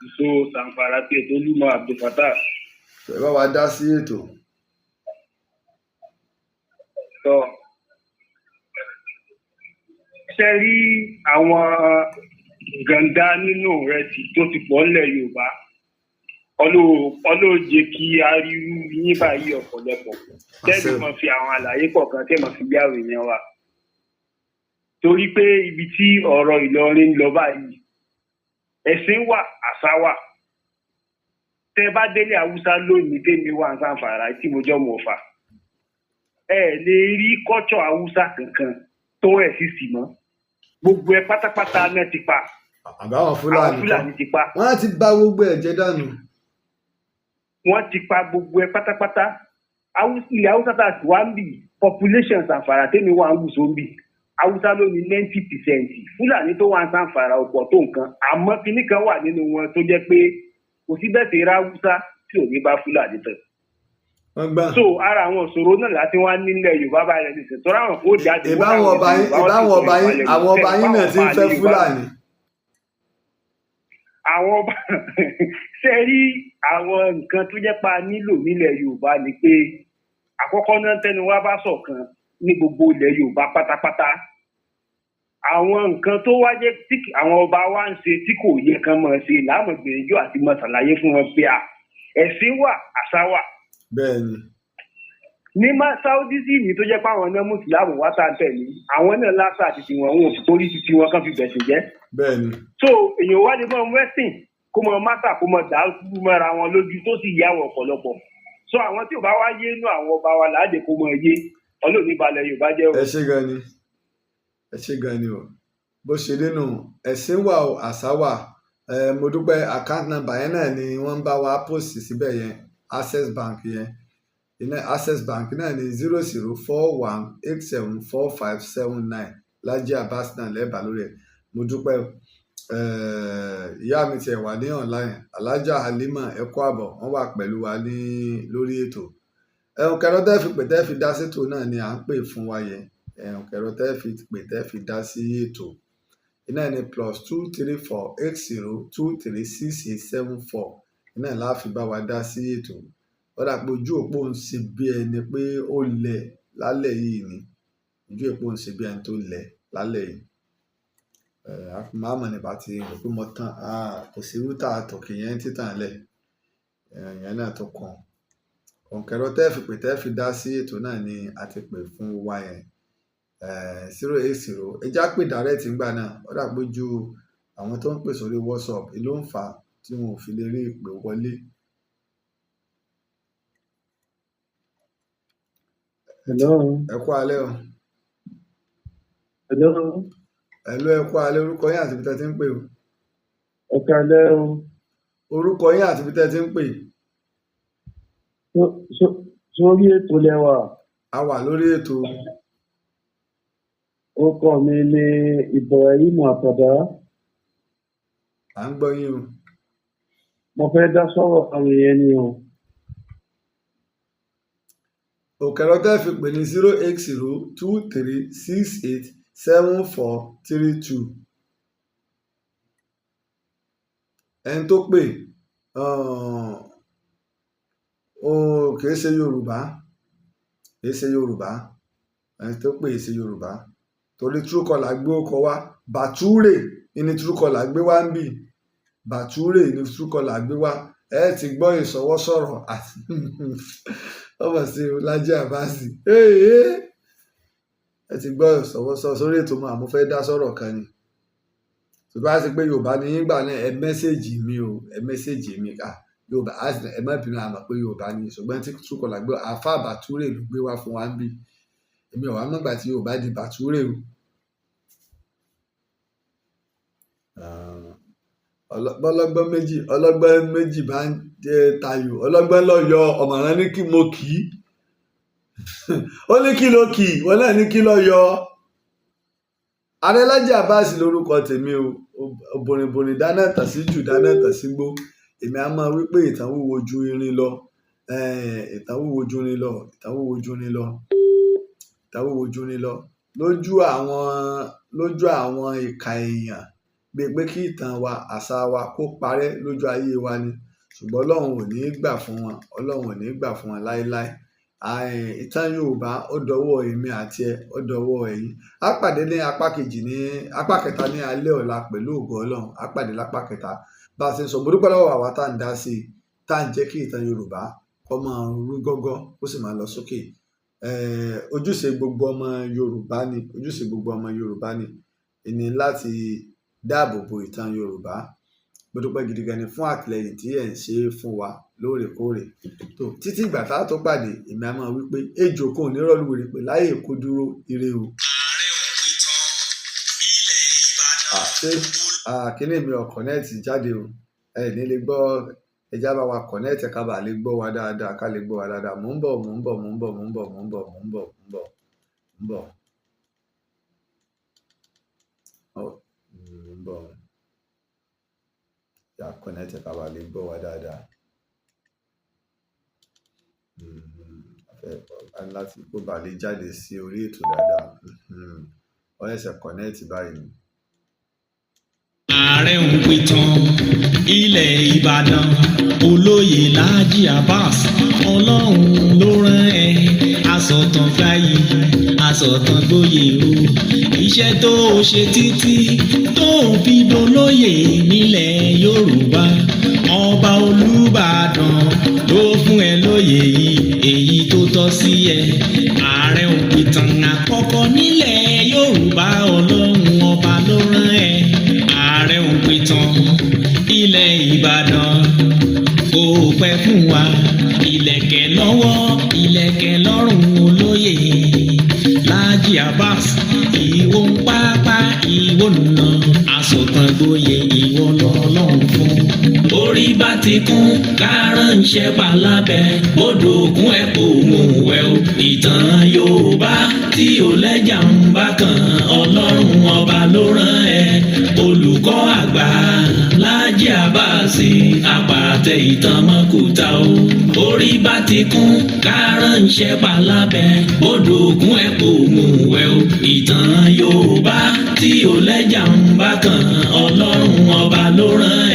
ìṣó Sàǹfàrà tí ètò Olúmọ Abdulfatah. Ẹ bá wa dá sí ètò. Sọ. Ṣé rí àwọn gàǹdà nínú ìrẹsì tó ti pọ̀ ńlẹ̀ Yorùbá? Ọlọ́ọ̀ jẹ́ kí a rí irú yín báyìí ọ̀pọ̀lọpọ̀. Tẹ́lẹ̀ mọ̀ fi àwọn àlàyé kọ̀ọ̀kan tẹ́ mọ̀ fi yáwó yẹn wa. Torí pé ibi tí ọ̀rọ̀ Ìlọrin ń lọ báyìí, ẹ̀sìn wà, àṣà wà. Tẹ́ bá délé Haúsá lónìí tèmi wà ń Sàǹfàrà tí mo jọ́ mọ̀ fà. Ẹ lè rí kọ́tsọ̀ Haúsá kankan tó ẹ̀sìsì mọ́. Gbogbo ẹ pátápátá náà ti pa. Àbáwọn Fúlàní ti pa. Wọ́n á ti bà gbogbo ẹ̀ jẹ́ dànù. Wọ́n ti pa gbogbo ẹ pátápátá. Ilẹ̀ Haúsá tá a sì wá ń bì, population Sàǹfàrà tèmi wà ń gùsọ̀ ń bì. Haúsá ló ní 90%, Fúlàní tó wà ń Sàǹfàrà ọ̀pọ̀ tó nǹkan, àmọ́ kinní kan wà nínú wọn tó jẹ́ pé kò sí bẹ́ẹ̀ sí ra Haúsá tí ò ní bá Fúlàní tán. So ara àwọn ìṣòro náà láti wá nílẹ̀ Yorùbá báyìí nìsín tó ráwọn kó jáde. Ìbáwọn ọba yín àwọn ọba yín náà ti ń fẹ́ Fúlàní. Àwọn ọba ṣe rí àwọn nǹkan tó jẹ́ pa nílò nílẹ̀ Yorùbá ni pé àkọ́kọ́ náà tẹnu wa bá ṣọ̀kan ní gbogbo ilẹ̀ Yorùbá pátápátá. Àwọn nǹkan tó wá jẹ́ tí àwọn ọba wa ń ṣe tí kò yẹ kán máa ṣe láàmú gbìyànjú àti máa ṣàlàyé fún wọn pé à ẹ̀sìn wà, àṣà wà. Bẹ́ẹ̀ni. Ní Saudi sì ní tó jẹ́ pé àwọn náà mùsùlùmí wá tá à ń tẹ̀lé, àwọn náà lásà àti tiwọn, wọn ò fi torí ti tiwọn kan fi bẹ̀sìn jẹ́. Bẹ́ẹ̀ ni. So èèyàn wá lè mọ wẹ́sìn kó mọ mátà kó mọ dàrú mọ́ra wọn lójú tó sì yá àwọn ọ̀pọ̀lọpọ̀. So àwọn tí ò bá wá yé inú àwọn ọba wa láàdè kó mọ yé. Ọlọ́ọ̀ni balẹ̀ Yorùbá jẹ́ o. Ẹ ṣé gan ni, ẹ ṣé gan ni o. Bó ṣe dénú, ẹ̀sìn wà o, àṣà wà. Ẹ mo dúpẹ́. Account number yẹn náà ni wọ́n ń bá wa post síbẹ̀ yẹn, Access Bank yẹn, iná Access Bank náà ní 0041874579. Lájí Abbas náà lẹ́ẹ̀bà lórí ẹ̀. Mo dúpẹ́ o. Ìyá mi tiẹ̀ wà ní online, Alhaja Halima, ẹ kú àbọ̀, wọ́n wà pẹ̀lú wa ní lórí ètò. Ẹ̀hún kẹrọ tẹ́ fi pè tẹ́ fi dá sétò náà ni à ń pè fún wa yẹn. Ẹ̀hún kẹrọ tẹ́ fi pè tẹ́ fi dá sí ètò iná ní +23480236874. Iná la fi bá wa dá sí ètò. Ó dà pé ojú òpó ń ṣe bí ẹni pé ó lẹ̀ lálẹ́ yìí ni. Ojú òpó ń ṣe bí ẹni tó lẹ̀ lálẹ́ yìí. Máa mọ̀ nípa ti rò pé mo tán, kò sí router tòkè yẹn títàn lẹ̀ ìyẹn náà tó kàn. Òǹkẹ̀rọ tẹ́ fi pè tẹ́ fi dá sí ètò náà ni a ti pè fún wa yẹn, 080. Ẹ já pè direct ńgbà náà. Ó dà pé ojú àwọn tó ń pè sórí WhatsApp ló ń fà á tí wọn ò fi lè rí ìpè wọlé. Hello. Ẹ kú alẹ́ o. Hello. Hello, ẹ kú alẹ́. Orúkọ yín àti ibi tẹ́ ti ń pè o. Ẹ káalẹ́ o. Orúkọ yín àti ibi tẹ́ ti ń pè. Sórí ètò lẹ́wà. A wà lórí ètò. Orúkọ mi ni Ibrahim Àtàdá. À ń gbọ́ yín o. Mo fẹ́ dá sọ̀rọ̀ àwọn èèyàn ni o. Òkèrò tẹ́ fi pè ní 08023687432. Ẹni tó pè ó kìí ṣe Yorùbá, kìí ṣe Yorùbá. Ẹni tó pè é ṣe Yorùbá torí Truecaller gbé ọkọ wá. Bàtúrè ní Truecaller gbé wá ń bì. Bàtúrè ní Truecaller gbé wá. Ẹ ti gbọ́ ìṣọwọ́sọ̀rọ̀ àti ọmọ sí Lájí Àbáàsì. Ẹ ti gbọ́ ìṣọwọ́sọ̀rọ̀ sórí ètò mọ́. Àmọ́ fẹ́ dá sọ̀rọ̀ kan ni. Tó bá ṣe pé Yorùbá ní yín gbà náà, ẹ mẹ́sẹ̀gì mi o, ẹ mẹ́sẹ̀gì mi ká Yorùbá, ẹ má bínú, àmọ́ pé Yorùbá ni. Ṣùgbọ́n tí Truecaller gbé, àáfà Bàtúrè ló gbé wá fún wa ń bì. Èmi ò wá mọ̀gbà tí Yorùbá di Bàtúrè o. Bọ́lọ́gbọ́n méjì, ọlọ́gbọ́n méjì bá ń jẹ tayò, ọlọ́gbọ́n lọ yọ ọ̀mọ̀ràn ní kí mo kì í. Ó ní kí ló kì í, wọn náà ní kí ló yọ. Arẹ́lájí Abbas lórúkọ tèmi o. Bòrìnbòrìn dáná tàn sí jù, dáná tàn sí gbó. Èmi á máa wí pé ìtàn wúwo ju irin lọ. Ìtàn wúwo ju irin lọ, ìtàn wúwo ju irin lọ, ìtàn wúwo ju irin lọ. Lójú àwọn ìka èèyàn bíi pé kí ìtàn wa, àṣà wa kó parẹ́ lójú ayé wa ni. Ṣùgbọ́n Ọlọ́run ò ní gbà fún wọn, Ọlọ́run ò ní gbà fún wọn láéláé. Ìtàn Yorùbá ó dọwọ́ èmi àti ẹ, ó dọwọ́ ẹ̀yin. Á pàdé ní apá kejì, ní apá kẹta ní alẹ́ ọ̀la pẹ̀lú ògo Ọlọ́run. Á pàdé lápá kẹta. Bá a ṣe ń sọ, mo dúpẹ́ lọ́wọ́ àwa tá à ń dá sí i, tá à ń jẹ́ kí ìtàn Yorùbá kó máa rú gọ́gọ́, kó sì máa lọ sókè. Ojúṣe gbogbo ọmọ Yorùbá ni, ojúṣe gbogbo ọmọ Yorùbá ni ìní láti dáàbò bo ìtàn Yorùbá. Mo dúpẹ́ gidi gan ni fún àtìlẹyìn tí ẹ̀ ń ṣe fún wa lóòrèkóòrè. Tó títí ìgbà tá a tó pàdé, èmi á máa wí pé ejò kan ò ní rọ́ọ̀lù wèrè pé láyè kó dúró. Ire o. Ṣé kíní mi ò connect jáde o? Ẹ ní lè gbọ́. Ẹjá bá wa connect ká bàa lè gbọ́ wa dáadáa, ká lè gbọ́ wa dáadáa. Mò ń bọ̀, mò ń bọ̀, mò ń bọ̀, mò ń bọ̀, mò ń bọ̀, mò ń bọ̀, mò ń bọ̀, mò ń bọ̀. Mò ń bọ̀. Ya connect ká bàa lè gbọ́ wa dáadáa. Láti kó bàa lè jáde sí orí ètò dáadáa. Ó ṣẹ̀ṣẹ̀ connect báyìí ni. Ààrẹ ń pìtàn ilẹ̀ Ìbàdàn, olóyè Láàjì Abbas, Ọlọ́run ló rán ẹ. Asọ̀tàn fáyì, asọ̀tàn gboyè o. Iṣẹ́ tó o ṣe títí tó o fi dolóyè nílẹ̀ Yorùbá, ọba Olúbàdàn ló fún ẹ lóyè yìí, èyí tó tọ́. tọ́ sí ẹ. Ààrẹ òpìtàn àkọ́kọ́ nílẹ̀ Yorùbá, Ọlọ́run ọba ló rán ẹ. Ààrẹ òpìtàn ilẹ̀ Ìbàdàn, kò pẹ́ fún wa. Ìlẹ̀kẹ̀ lọ́wọ́, ìlẹ̀kẹ̀ lọ́rùn, olóyè Láàjì Abbas, ìwọ ń pápá, ìwọ nà asọ̀tàn gboyè, ìwọ lọ́lọ́run fún. Orí bá ti kún kárànṣẹ́ palábẹ́ odò òkun ẹ̀ kò mú wẹ̀ o. Ìtàn Yorùbá tí ò lẹ́jà ń bá kan, Ọlọ́run ọba ló rán ẹ. Olùkọ́ àgbà Láàjì Abbas, àpàtẹ ìtàn mọ́kúta o. Orí bá ti kún kárànṣẹ́ palábẹ́ odò òkun ẹ̀ kò mú wẹ̀ o. Ìtàn Yorùbá tí ò lẹ́jà ń bá kan, Ọlọ́run ọba ló rán ẹ.